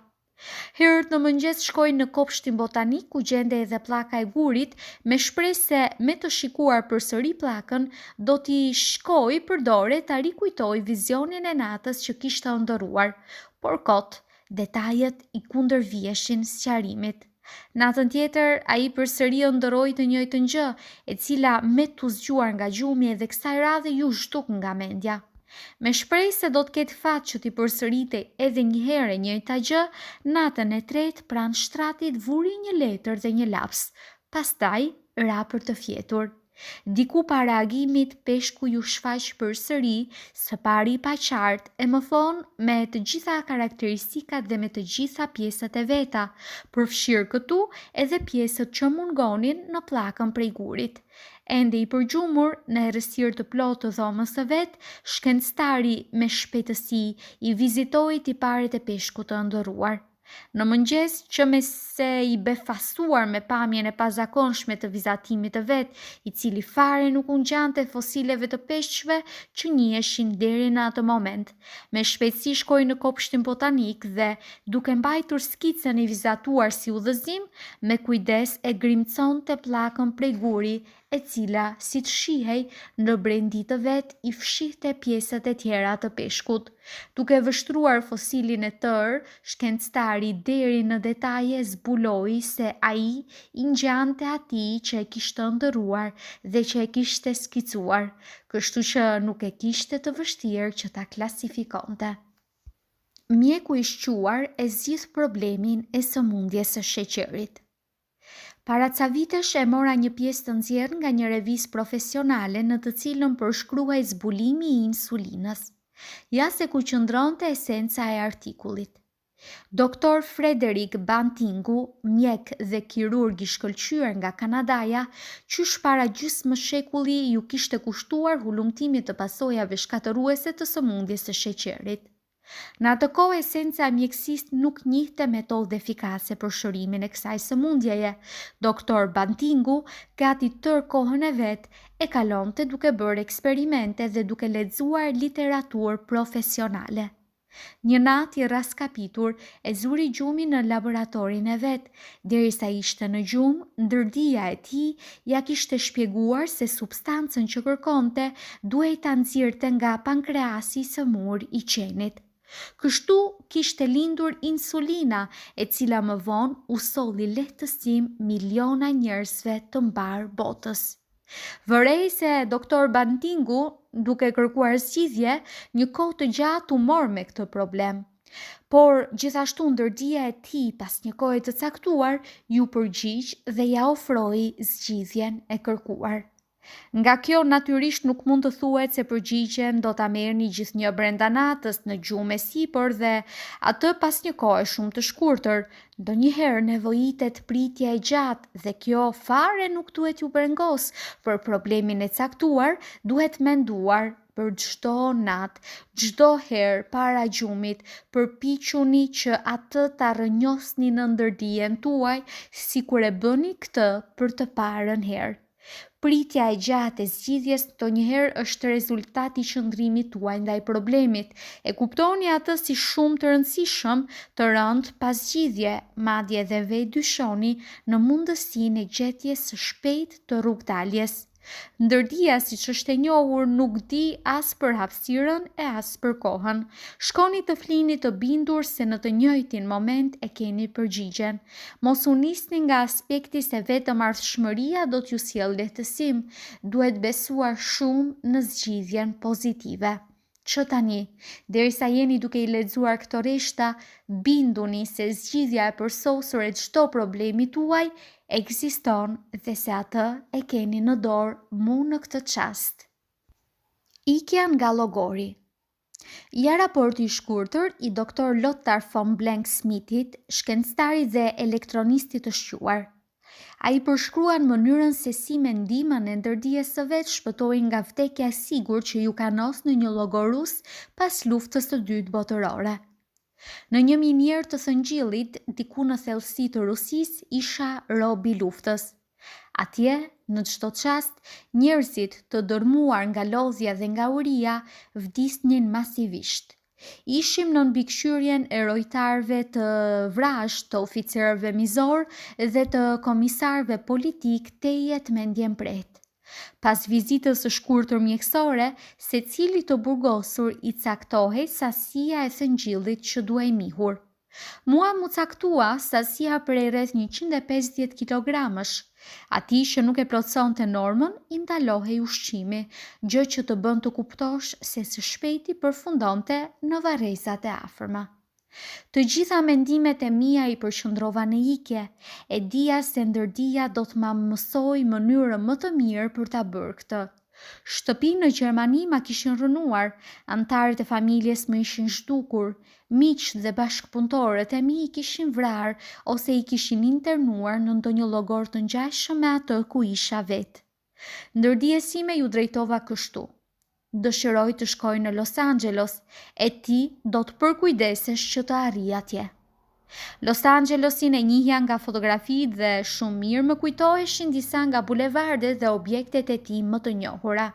Herët në mëngjes shkoi në kopshtin botanik ku gjendej edhe pllaka e gurit, me shpresë se me të shikuar përsëri pllakën, do t'i shkojë për dore ta rikujtojë vizionin e natës që kishte ëndërruar. Por kot, detajet i kundërviheshin sqarimit. Natën tjetër, ai përsëri ëndërroi të njëjtën gjë, e cila me t'u zgjuar nga gjumi edhe kësaj radhe iu zhduk nga mendja. Me shpresë se do të ketë fat që t'i përsëritej edhe një herë e njëjta gjë, natën e tretë pranë shtratit vuri një letër dhe një laps, pastaj ra për të fjetur. Diku para agimit, peshku iu shfaq përsëri, së pari i paqartë, e më vonë me të gjitha karakteristikat dhe me të gjitha pjesët e veta, përfshirë këtu edhe pjesët që mungonin në pllakën prej gurit. Ende i përgjumur, në errësirë të plotë të dhomës së vet, shkencëtari me shpejtësi i vizitoi tiparet e peshkut të ëndërruar. Në mëngjes, qe më se i befasuar me pamjen e pazakonshme të vizatimit të vet, i cili fare nuk u ngjante fosileve të peshqve që njiheshin deri në atë moment. Me shpejtësi shkoi në kopshtin botanik dhe, duke mbajtur skicën e vizatuar si udhëzim, me kujdes e grimconte pllakën prej guri, e cila, siç shihej, në brendi të vet i fshihte pjesët e tjera të peshkut. Duke vështruar fosilin e tërë, shkencëtari deri në detaje zbuloi se ai i ngjante atij që e kishte ëndërruar dhe që e kishte skicuar, kështu që nuk e kishte të vështirë që ta klasifikonte. Mjeku i shquar e zgjidh problemin e sëmundjes së sheqerit. Para ca vitesh e mora një pjesë të nxjerrë nga një revistë profesionale në të cilën përshkruhej zbulimi i insulinës. Ja se ku qëndronte esenca e artikullit. Doktor Frederik Bantingu, mjek dhe kirurg i shkëlqyer nga Kanadaja, qysh para gjysmë shekulli iu kishte kushtuar hulumtimit të pasojave shkatërruese të sëmundjes së sheqerit. Në atë kohë esenca e mjekësisë nuk njihte metodë efikase për shërimin e kësaj sëmundjeje. Doktor Bantingu gati tërë kohën e vet e kalonte duke bërë eksperimente dhe duke lexuar literaturë profesionale. Një natë i rraskapitur e zuri gjumi në laboratorin e vet, derisa ishte në gjumë, ndërdija e tij ia kishte shpjeguar se substancën që kërkonte duhej ta nxirrte nga pankreasi i sëmurë i qenit. Kështu kishte lindur insulina, e cila më vonë u solli lehtësim miliona njerëzve të mbarë botës. Vërehej se doktor Bantingu, duke kërkuar zgjidhje, një kohë të gjatë u mor me këtë problem. Por, gjithashtu ndërdija e tij pas një kohe të caktuar iu përgjigj dhe ia ofroi zgjidhjen e kërkuar. Nga kjo natyrisht nuk mund të thuhet se përgjigjen do ta merrni gjithnjë brenda natës në gjumë e sipër dhe atë pas një kohe shumë të shkurtër, Ndonjëherë nevojitet pritje e gjatë dhe kjo fare nuk duhet t'ju brengosë, për problemin e caktuar duhet menduar për çdo natë, çdo herë para gjumit, përpiquni që atë ta rrënjosni në ndërdijen tuaj sikur e bëni këtë për të parën herë. Pritja e gjatë e zgjidhjes ndonjëherë është rezultat i qëndrimit tuaj ndaj problemit. E kuptoni atë si shumë të rëndësishëm, të rëndë, pa zgjidhje, madje edhe vetë dyshoni në mundësinë e gjetjes së shpejtë të rrugëdaljes. Ndërdija, siç është e njohur, nuk di as për hapësirën e as për kohën. Shkoni të flini të bindur se në të njëjtin moment e keni përgjigjen. Mos u nisni nga aspekti se vetëm ardhshmëria do t'ju sjellë lehtësim, duhet besuar shumë në zgjidhjen pozitive. Që tani, derisa jeni duke i lexuar këto rreshta, binduni se zgjidhja e përsosur e çdo problemi tuaj ekziston dhe se atë e keni në dorë mu në këtë çast. Ikja nga llogori. Ja raporti i shkurtër i Doktor Lothar von Blank-Smithit, shkencëtarit dhe elektronistit të shquar. Ai përshkruan mënyrën se si me ndihmën e ndërdijes së vet shpëtoi nga vdekja e sigurt që iu kanos në një llogor rus pas Luftës së Dytë Botërore. Në një minierë të thëngjillit, diku në thellësi të Rusisë, isha rob i luftës. Atje, në çdo çast, njerëzit, të dërrmuar nga lodhja dhe nga uria, vdisnin masivisht. Ishim nën mbikëqyrjen e rojtarëve të vrazhdë, të oficerëve mizorë dhe të komisarëve politikë tejet mendjemprehtë. Pas vizitës së shkurtër mjekësore, secilit të burgosur i caktohej sasia e thëngjillit që duhej mihur. Mua m'u caktua sasia prej rreth 150 kilogramësh. Atij që nuk e plotësonte normën, i ndalohej ushqimi, gjë që të bën të kuptosh se së shpejti përfundonte në varrezat e afërme. Të gjitha mendimet e mia i përqendrova në ikje, e dija se ndërdija do të ma mësojë mënyrën më të mirë për ta bërë këtë. Shtëpinë në Gjermani ma kishin rrënuar, anëtarët e familjes më ishin zhdukur, miqtë dhe bashkëpunëtorët e mi i kishin vrarë ose i kishin internuar në ndonjë llogor të ngjashëm me atë ku isha vetë. Ndërdijes sime iu drejtova kështu, Dëshiroj të shkoj në Los Angelos, e ti do të përkujdesesh që të arrij atje. Los Angelesin e njihja nga fotografitë dhe shumë mirë më kujtoheshin disa nga bulevardet dhe objektet e tij më të njohura.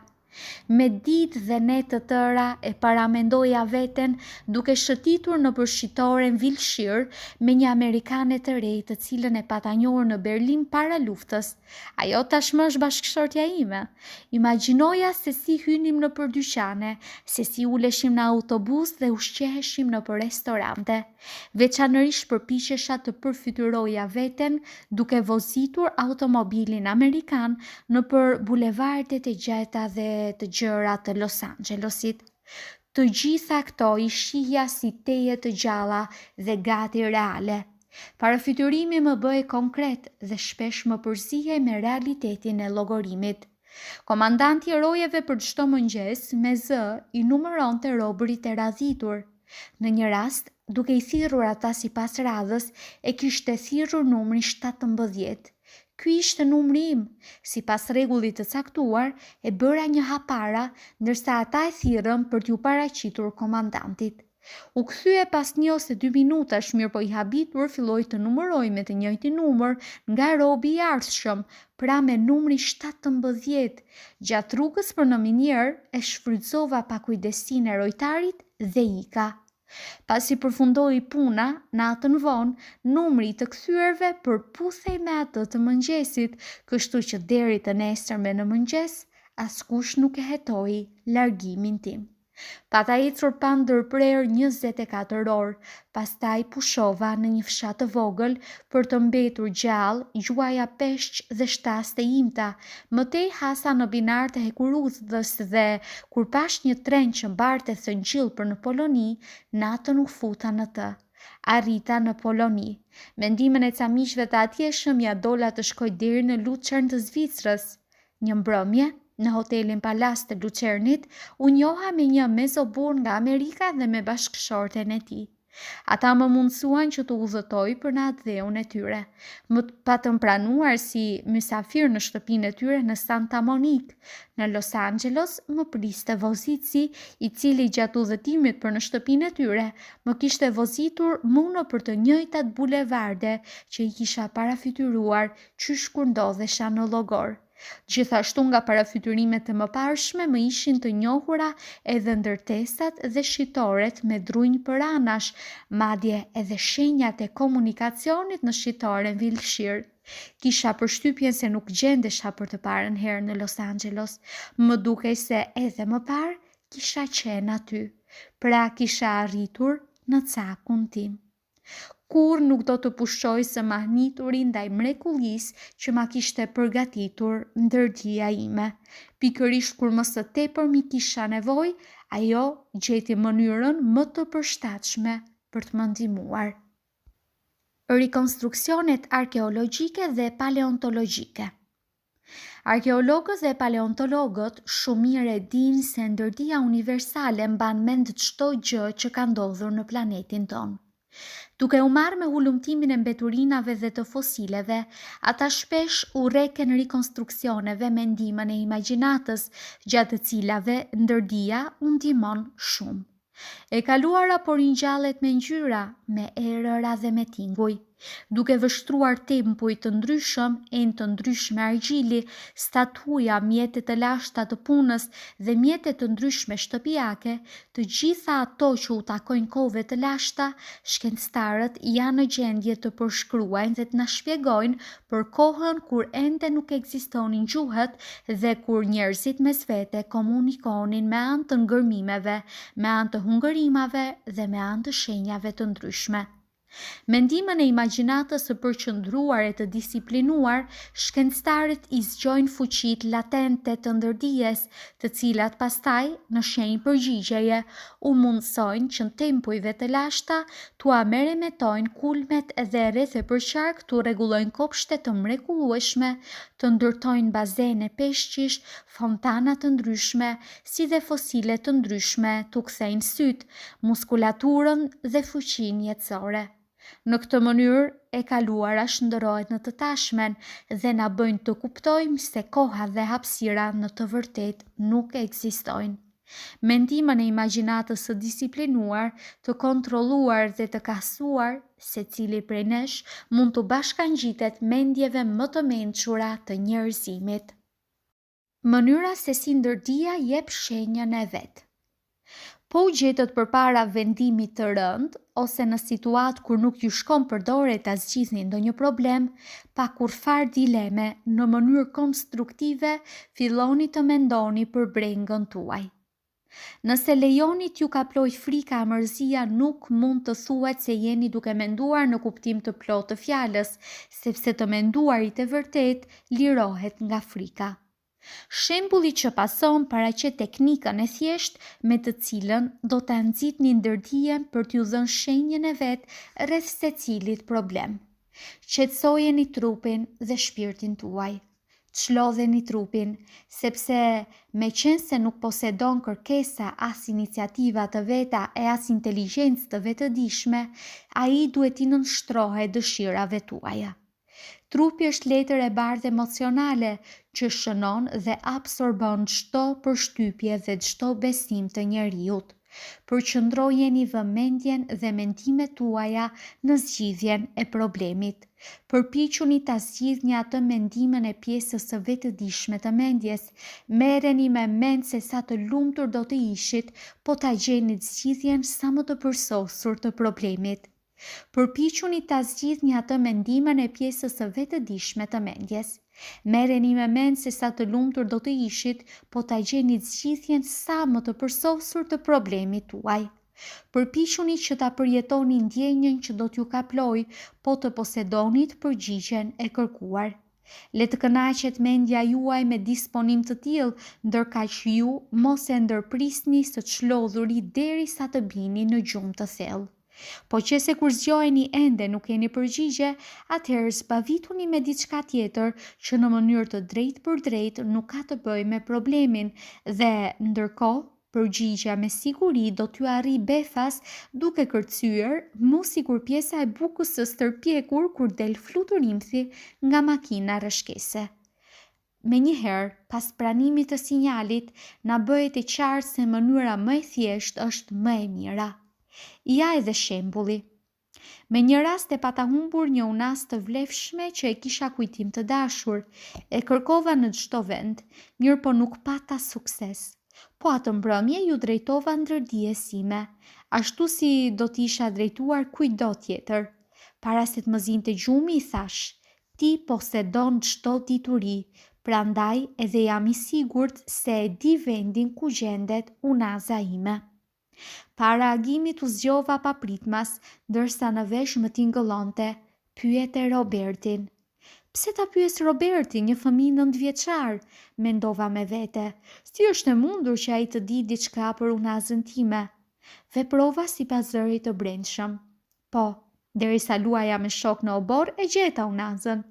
Me ditë dhe netë të tëra e paramendoja veten duke shëtitur nëpër shitoren Vilshir me një amerikane të re të cilën e pata njohur në Berlin para luftës. Ajo tashmë është bashkëshortja ime. Imagjinoja se si hynim nëpër dyqane, se si uleshim në autobus dhe ushqeheshim nëpër restorante. Veçanërisht përpiqesha të përfytyroja veten duke vozitur automobilin amerikan nëpër bulevardet e gjata dhe të gjera të Los Anxhelosit. Të gjitha këto i shihja si tejet të gjalla dhe gati reale. Parafytyrimi më bëhej konkret dhe shpesh më përzihej me realitetin e llogorimit. Komandanti i rojeve për çdo mëngjes, me zë, i numëronte robërit e radhitur. Në një rast, duke i thirrur ata sipas radhës, e kishte thirrur numrin 17. Ky ishte numri im. Sipas rregullit të caktuar, e bëra një hap para, ndërsa ata e thirrën për t'iu paraqitur komandantit. U kthye pas një ose dy minutash, mirëpo i habitur filloi të numërojë me të njëjtin numër nga robi i ardhshëm, pra me numrin 17. Gjatë rrugës për në minierë, e shfrytëzova pakujdesinë e rojtarit dhe ika. Pasi përfundoi puna, natën vonë, numri i të kthyerve përputhej me atë të mëngjesit, kështu që deri të nesërmen në mëngjes, askush nuk e hetoi largimin tim. Pata ecur pa ndërprerë 24 orë, pastaj pushova në një fshat të vogël për të mbetur gjallë, gjuaja peshq dhe shtazë të imta. Më tej hasa në binarët e hekurudhës dhe, kur pashë një tren që mbarte thëngjill për në Poloni, natën u futa në të. Arrita në Poloni. Me ndihmën e ca miqve të atjeshëm ia dola të shkoj deri në Lucern të Zvicrës. Një mbrëmje, në hotelin Palace të Lucernit, u njoha me një mezoburrë nga Amerika dhe me bashkëshorten e tij. Ata më mundësuan që të udhëtoj për në atdheun e tyre. Më patën pranuar si mysafir në shtëpinë e tyre në Santa Monikë. Në Los Angeles më priste vozitësi, i cili gjatë udhëtimit për në shtëpinë e tyre, më kishte vozitur mu nëpër të njëjtat bulevarde që i kisha parafytyruar qysh kur ndodhesha në llogor. Gjithashtu nga parafytyrimet e mëparshme më ishin të njohura edhe ndërtesat dhe shitoret me drunj përanash, madje edhe shenjat e komunikacionit në shitoren Vilshir. Kisha përshtypjen se nuk gjendesha për të parën herë në Los Angeles. Më dukej se edhe më parë kisha qenë aty. Pra kisha arritur në cakun tim. Kurrë nuk do të pushoj së mahnituri ndaj mrekullisë që ma kishte përgatitur ndërdija ime. Pikërisht kur më së tepërmi kisha nevojë, Ajo gjeti mënyrën më të përshtatshme për të më ndihmuar. Rikonstruksionet arkeologjike dhe paleontologjike. Arkeologët dhe paleontologët shumë mirë e dinë se ndërdija universale mban mend çdo gjë që ka ndodhur në planetin tonë. Duke u marrë me hulumtimin e mbeturinave dhe të fosileve, ata shpesh u rreken rikonstruksioneve me ndihmën e imagjinatës, gjatë të cilave ndërdija u ndihmon shumë. E kaluara po ringjallet me ngjyra, me erëra dhe me tinguj. Duke vështruar tempuj të ndryshëm, enë të ndryshme argjili, statuja, mjete të lashta të punës dhe mjete të ndryshme shtëpiake, të gjitha ato që u takojnë kohëve të lashta, shkencëtarët janë në gjendje të përshkruajnë dhe të na shpjegojnë për kohën kur ende nuk ekzistonin gjuhët dhe kur njerëzit mes vete komunikonin me anë të ngërmimeve, me anë të hungërimave dhe me anë të shenjave të ndryshme. Me ndihmën e imagjinatës së përqendruar e të disiplinuar, shkencëtarët i zgjojnë fuqitë latente të ndërdijes, të cilat pastaj, në shenjë përgjigjeje, u mundësojnë që tempujve të lashta t'ua meremetojnë kulmet dhe rreth e përqark t'u rregullojnë kopshte të mrekullueshme, të ndërtojnë bazene peshqish, fontana të ndryshme, si dhe fosile të ndryshme t'u kthejnë sytë, muskulaturën dhe fuqinë jetësore. Në këtë mënyrë, e kaluara shndërrohet në të tashmen dhe na bëjnë të kuptojmë se koha dhe hapësira në të vërtetë nuk ekzistojnë. Me ndihmën e imagjinatës së disiplinuar, të kontrolluar dhe të kahësuar, secili prej nesh mund t'u bashkangjitet mendjeve më të mençura të njerëzimit. Mënyra se si ndërdija jep shenjën e vet. Po u gjetët përpara vendimit të rëndë ose në situatë kur nuk ju shkon për dore ta zgjidhni ndonjë problem, pa kurrfarë dileme, në mënyrë konstruktive filloni të mendoni për brengën tuaj. Nëse lejoni t'ju kaplojë frika a mërzia nuk mund të thuhet se jeni duke menduar në kuptim të plotë të fjalës, sepse të menduarit e vërtetë lirohet nga frika. Shembulli që pason paraqet teknikën e thjeshtë me të cilën do ta nxitni ndërdijen për t'ju dhënë shenjën e vet rreth secilit problem. Qetësojeni trupin dhe shpirtin tuaj. Çlodheni trupin, sepse meqenëse nuk posedon kërkesa as iniciativa të veta e as inteligjencë të vetëdijshme, ai duhet t'i nënshtrohet dëshirave tuaja. Trupi është letër e bardhë emocionale që shënon dhe absorbon çdo përshtypje dhe çdo besim të njeriut. Përqendrojeni vëmendjen dhe mendimet tuaja në zgjidhjen e problemit. Përpiquni ta zgjidhni atë me ndihmën e pjesës së vetëdijshme të mendjes. Merreni me mend se sa të lumtur do të ishit po ta gjenit zgjidhjen sa më të përsosur të problemit. Përpiquni ta zgjidhni atë me ndihmën e pjesës së vetëdijshme të mendjes. Merreni me mend se sa të lumtur do të ishit po ta gjenit zgjidhjen sa më të përsosur të problemit tuaj. Përpiquni që ta përjetoni ndjenjën që do t'ju kaplojë po të posedonit përgjigjen e kërkuar. Le të kënaqet mendja juaj me disponim të tillë, ndërkaq ju mos e ndërprisni së çlodhuri derisa të bini në gjumë të thellë. Po qe se kur zgjoheni ende nuk keni përgjigje, atëherë zbavituni me diçka tjetër që në mënyrë të drejtpërdrejtë nuk ka të bëjë me problemin dhe, ndërkohë, Përgjigja me siguri do t'ju arrijë befas duke kërcyer, mu sikur pjesa e bukës së stërpjekur kur del fluturimthi nga makina rrëshkese. Menjëherë, pas pranimit të sinjalit, na bëhet e qartë se mënyra më e thjeshtë është më e mira. Ja edhe shembulli. Me një rast e pata humbur një unazë të vlefshme që e kisha kujtim të dashur. E kërkova në çdo vend, mirëpo nuk pata sukses. Po atë mbrëmje iu drejtova ndërdijes sime, ashtu si do t'i isha drejtuar kujtdo tjetër. Para se të më zinte gjumi i thashë, Ti posedon çdo dituri, prandaj edhe jam i sigurt se e di vendin ku gjendet unaza ime. Para agimit u zgjova papritmas, ndërsa në vesh më tingëllonte, Pyete Robertin. Pse ta pyesë Roberti, një fëmijë nëntëvjeçar, mendova me vete, si është e mundur që ai të dijë diçka për unazën time? Veprova sipas zërit të brendshëm. Po, derisa luaja me shokë në oborr e gjeta unazën.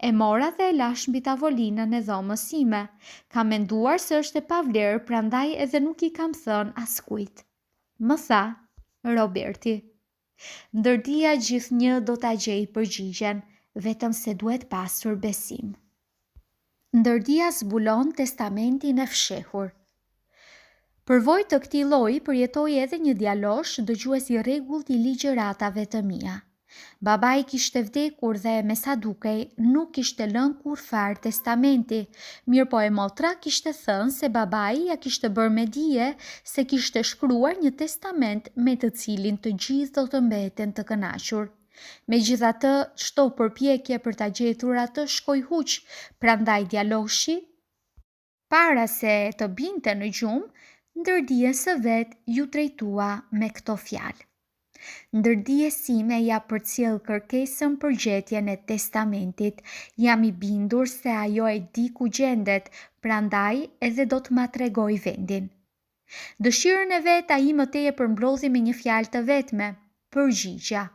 E mora dhe e lashë mbi tavolinën e dhomës sime. Kam menduar se është e pavlerë prandaj edhe nuk i kam thënë askujt. Më tha Roberti. Ndërdija gjithnjë do ta gjejë përgjigjen, vetëm se duhet pasur besim. Ndërdija zbulon testamentin e fshehur. Përvojë të këtij lloji përjetoi edhe një djalosh, dëgjues i rregullt i ligjëratave të mia. Babai kishte vdekur dhe, me sa dukej, nuk kishte lënë kurrfarë testamenti, mirëpo e motra kishte thënë se babai ia kishte bërë me dije se kishte shkruar një testament me të cilin të gjithë do të mbeten të kënaqur. Megjithatë, çdo përpjekje për ta gjetur atë shkoi huq, prandaj djaloshi, para se të binte në gjumë, ndërdijes së vet iu drejtua me këto fjalë. Ndërdijes sime ia përcjell kërkesën për gjetjen e testamentit. Jam i bindur se ajo e di ku gjendet, prandaj edhe do të ma tregojë vendin. Dëshirën e vet ai më tej e përmblodhi me një fjalë të vetme, përgjigja.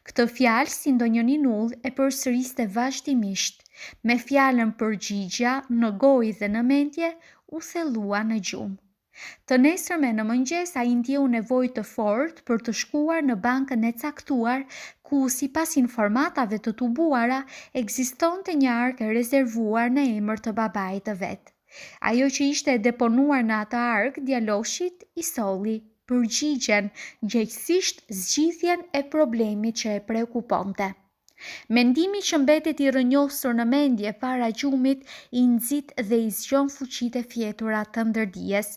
Këtë fjalë si ndonjë ninullë e përsëriste vazhdimisht. Me fjalën përgjigja në gojë dhe në mendje u thellua në gjumë. Të nesërmen në mëngjes ai ndjeu nevojë të fortë për të shkuar në bankën e caktuar ku, sipas informatave të tubuara, ekzistonte një arkë e rezervuar në emër të babait të vet. Ajo që ishte e deponuar në atë arkë, djaloshit i solli përgjigjen, gjegjësisht zgjidhjen e problemit që e preokuponte. Mendimi që mbetet i rrënjosur në mendje para gjumit i nxit dhe i zgjon fuqitë e fjetura të ndërdijes.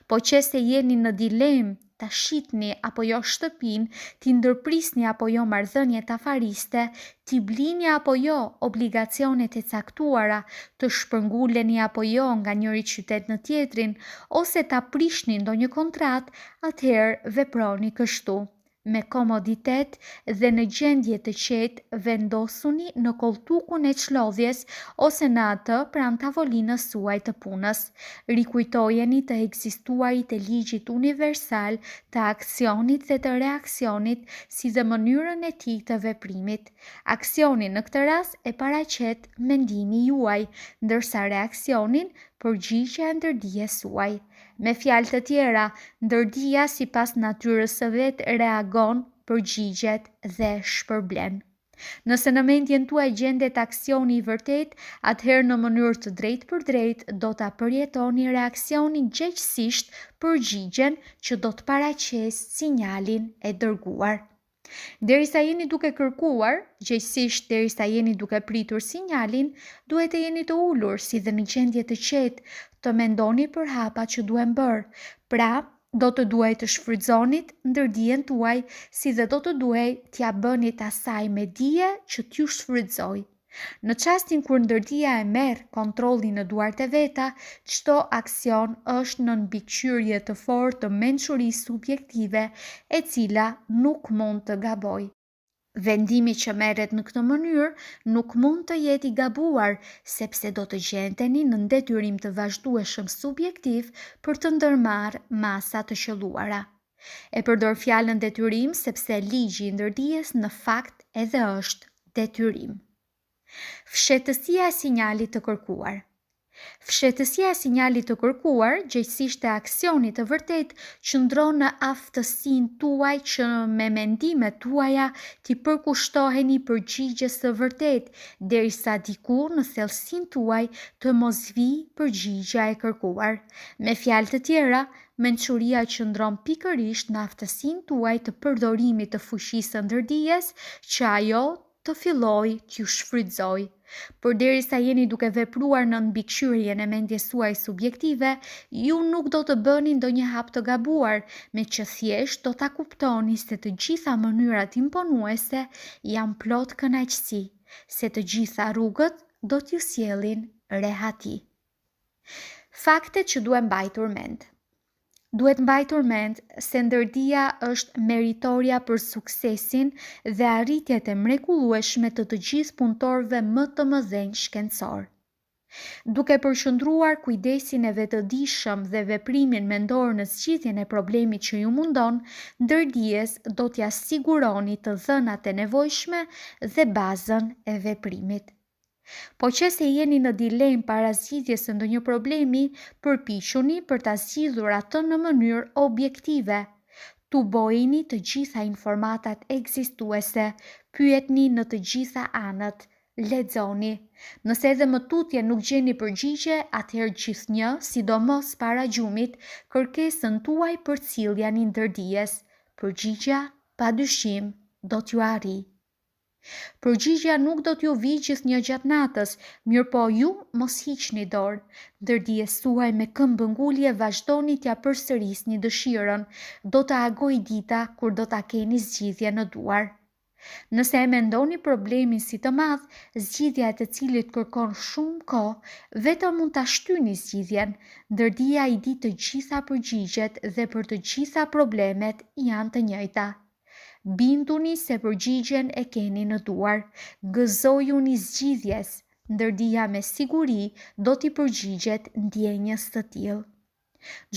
Po qe se jeni në dilemë ta shitni apo jo shtëpinë, t'i ndërprisni apo jo marrëdhëniet afariste, t'i blini apo jo obligacionet e caktuara, të shpërnguleni apo jo nga njëri qytet në tjetrin, ose ta prishni ndonjë kontratë, atëherë veproni kështu. Me komoditet dhe në gjendje të qetë vendosuni në kolltukun e çlodhjes ose në atë pranë tavolinës suaj të punës. Rikujtojeni të ekzistuarit e ligjit universal të aksionit dhe të reaksionit si dhe mënyrën e tij të veprimit. Aksionin në këtë rast e paraqet mendimi juaj, ndërsa reaksionin përgjigja e ndërdijes suaj. Me fjalë të tjera, ndërdija sipas natyrës së vet reagon, përgjigjet dhe shpërblen. Nëse në mendjen tuaj gjendet aksioni i vërtetë, atëherë në mënyrë të drejtpërdrejtë do ta përjetoni reaksionin gjegjësisht përgjigjen që do të paraqesë sinjalin e dërguar. Derisa jeni duke kërkuar, gjegjësisht derisa jeni duke pritur sinjalin, duhet të jeni të ulur si dhe në gjendje të qetë, të mendoni për hapat që duhen bërë. Pra, do të duhej të shfrytëzonit ndërdijen tuaj si dhe do të duhej t'ia bënit asaj me dije që t'ju shfrytëzojë. Në çastin kur ndërdija e merr kontrollin në duart e veta, çdo aksion është nën mbikëqyrje të fortë të mençurisë subjektive, e cila nuk mund të gabojë. Vendimi që merret në këtë mënyrë nuk mund të jetë i gabuar, sepse do të gjendeni nën detyrim të vazhdueshëm subjektiv për të ndërmarrë masa të qëlluara. E përdor fjalën detyrim sepse ligji i ndërdijes në fakt edhe është detyrim. Fshehtësia e sinjalit të kërkuar. Fshehtësia e sinjalit të kërkuar, gjegjësisht e aksionit të vërtetë, qëndron në aftësinë tuaj që me mendimet tuaja t'i përkushtoheni përgjigjes së vërtetë, derisa diku në thellësinë tuaj të mos vijë përgjigja e kërkuar. Me fjalë të tjera, Mençuria qëndron pikërisht në aftësinë tuaj të përdorimit të fuqisë së ndërdijes që ajo të fillojë t'ju shfrytëzojë. Përderisa jeni duke vepruar nën mbikëqyrjen e mendjes suaj subjektive, ju nuk do të bëni ndonjë hap të gabuar, meqë thjesht do ta kuptoni se të gjitha mënyrat imponuese janë plot kënaqësi, se të gjitha rrugët do t'ju sjellin rehati. Faktet që duhen mbajtur mend. Duhet mbajtur mend se ndërdija është meritorja për suksesin dhe arritjet e mrekullueshme të të gjithë punëtorëve më të mëdhenj shkencorë. Duke përqendruar kujdesin e vetëdijshëm dhe veprimin mendor në zgjidhjen e problemit që ju mundon, ndërdijes do t'ia siguroni të dhënat e nevojshme dhe bazën e veprimit. Po qe se jeni në dilemë para zgjidhjes së ndonjë problemi, përpiquni për ta zgjidhur atë në mënyrë objektive. Tubojini të gjitha informatat ekzistuese, pyetni në të gjitha anët, Lexoni. Nëse edhe më tutje nuk gjeni përgjigje, atëherë gjithnjë, sidomos para gjumit, kërkesën tuaj përcilljani ndërdijes. Përgjigja, pa dyshim, do t'ju arrijë. Përgjigja nuk do t'ju vijë gjithnjë gjatë natës, mirëpo ju mos hiqni dorë. Ndërdijes suaj me këmbëngulje vazhdoni t'ia përsërisni dëshirën. Do të agojë dita kur do ta keni zgjidhjen në duar. Nëse e mendoni problemin si të madh, zgjidhja e të cilit kërkon shumë kohë, vetëm mund ta shtyni zgjidhjen. Ndërdija i di të gjitha përgjigjet dhe për të gjitha problemet janë të njëjta. Binduni se përgjigjen e keni në duar. Gëzojuni zgjidhjes, ndërdija me siguri do t'i përgjigjet ndjenjës të tillë.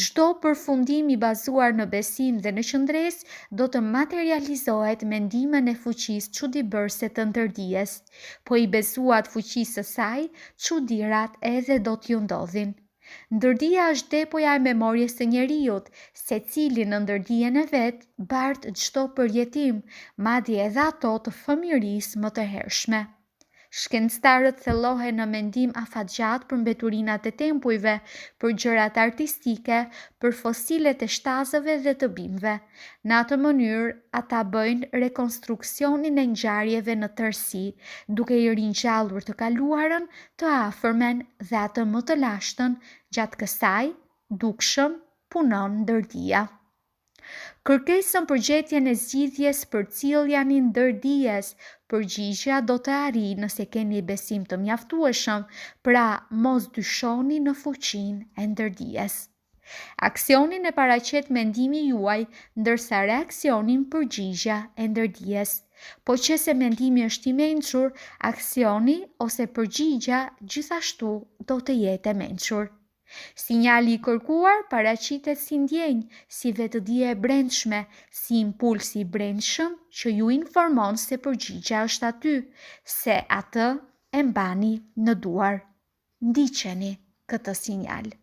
Çdo përfundim i bazuar në besim dhe në qëndresë do të materializohet me ndihmën e fuqisë çudibërëse të ndërdijes. Po i besuat fuqisë së saj, çudirat edhe do t'ju ndodhin. Ndërdija është depoja e memorjes së njeriut, secili në ndërdijen e vet bart çdo përjetim, madje edhe ato të fëmijërisë më të hershme. Shkencëtarët thellohen në mendim afatgjatë për mbeturinat e tempujve, për gjërat artistike, për fosilet e shtazëve dhe të bimëve. Në atë mënyrë, ata bëjnë rekonstruksionin e ngjarjeve në tërësi, duke i ringjallur të kaluarën, të afërmen dhe atë më të lashtën, gjatë kësaj, dukshëm, punon ndërdija. Kërkesën për gjetjen e zgjidhjes përcilljani ndërdijes, përgjigja do të arrijë nëse keni besim të mjaftueshëm, pra mos dyshoni në fuqinë e ndërdijes. Aksionin e paraqet mendimi juaj, ndërsa reaksionin përgjigja e ndërdijes. Po qe se mendimi është i mençur, aksioni ose përgjigja gjithashtu do të jetë e mençur. Sinjali i kërkuar paraqitet si ndjenjë, si vetëdije e brendshme, si impuls i brendshëm që ju informon se përgjigja është aty, se atë e mbani në duar. Ndiqeni këtë sinjal.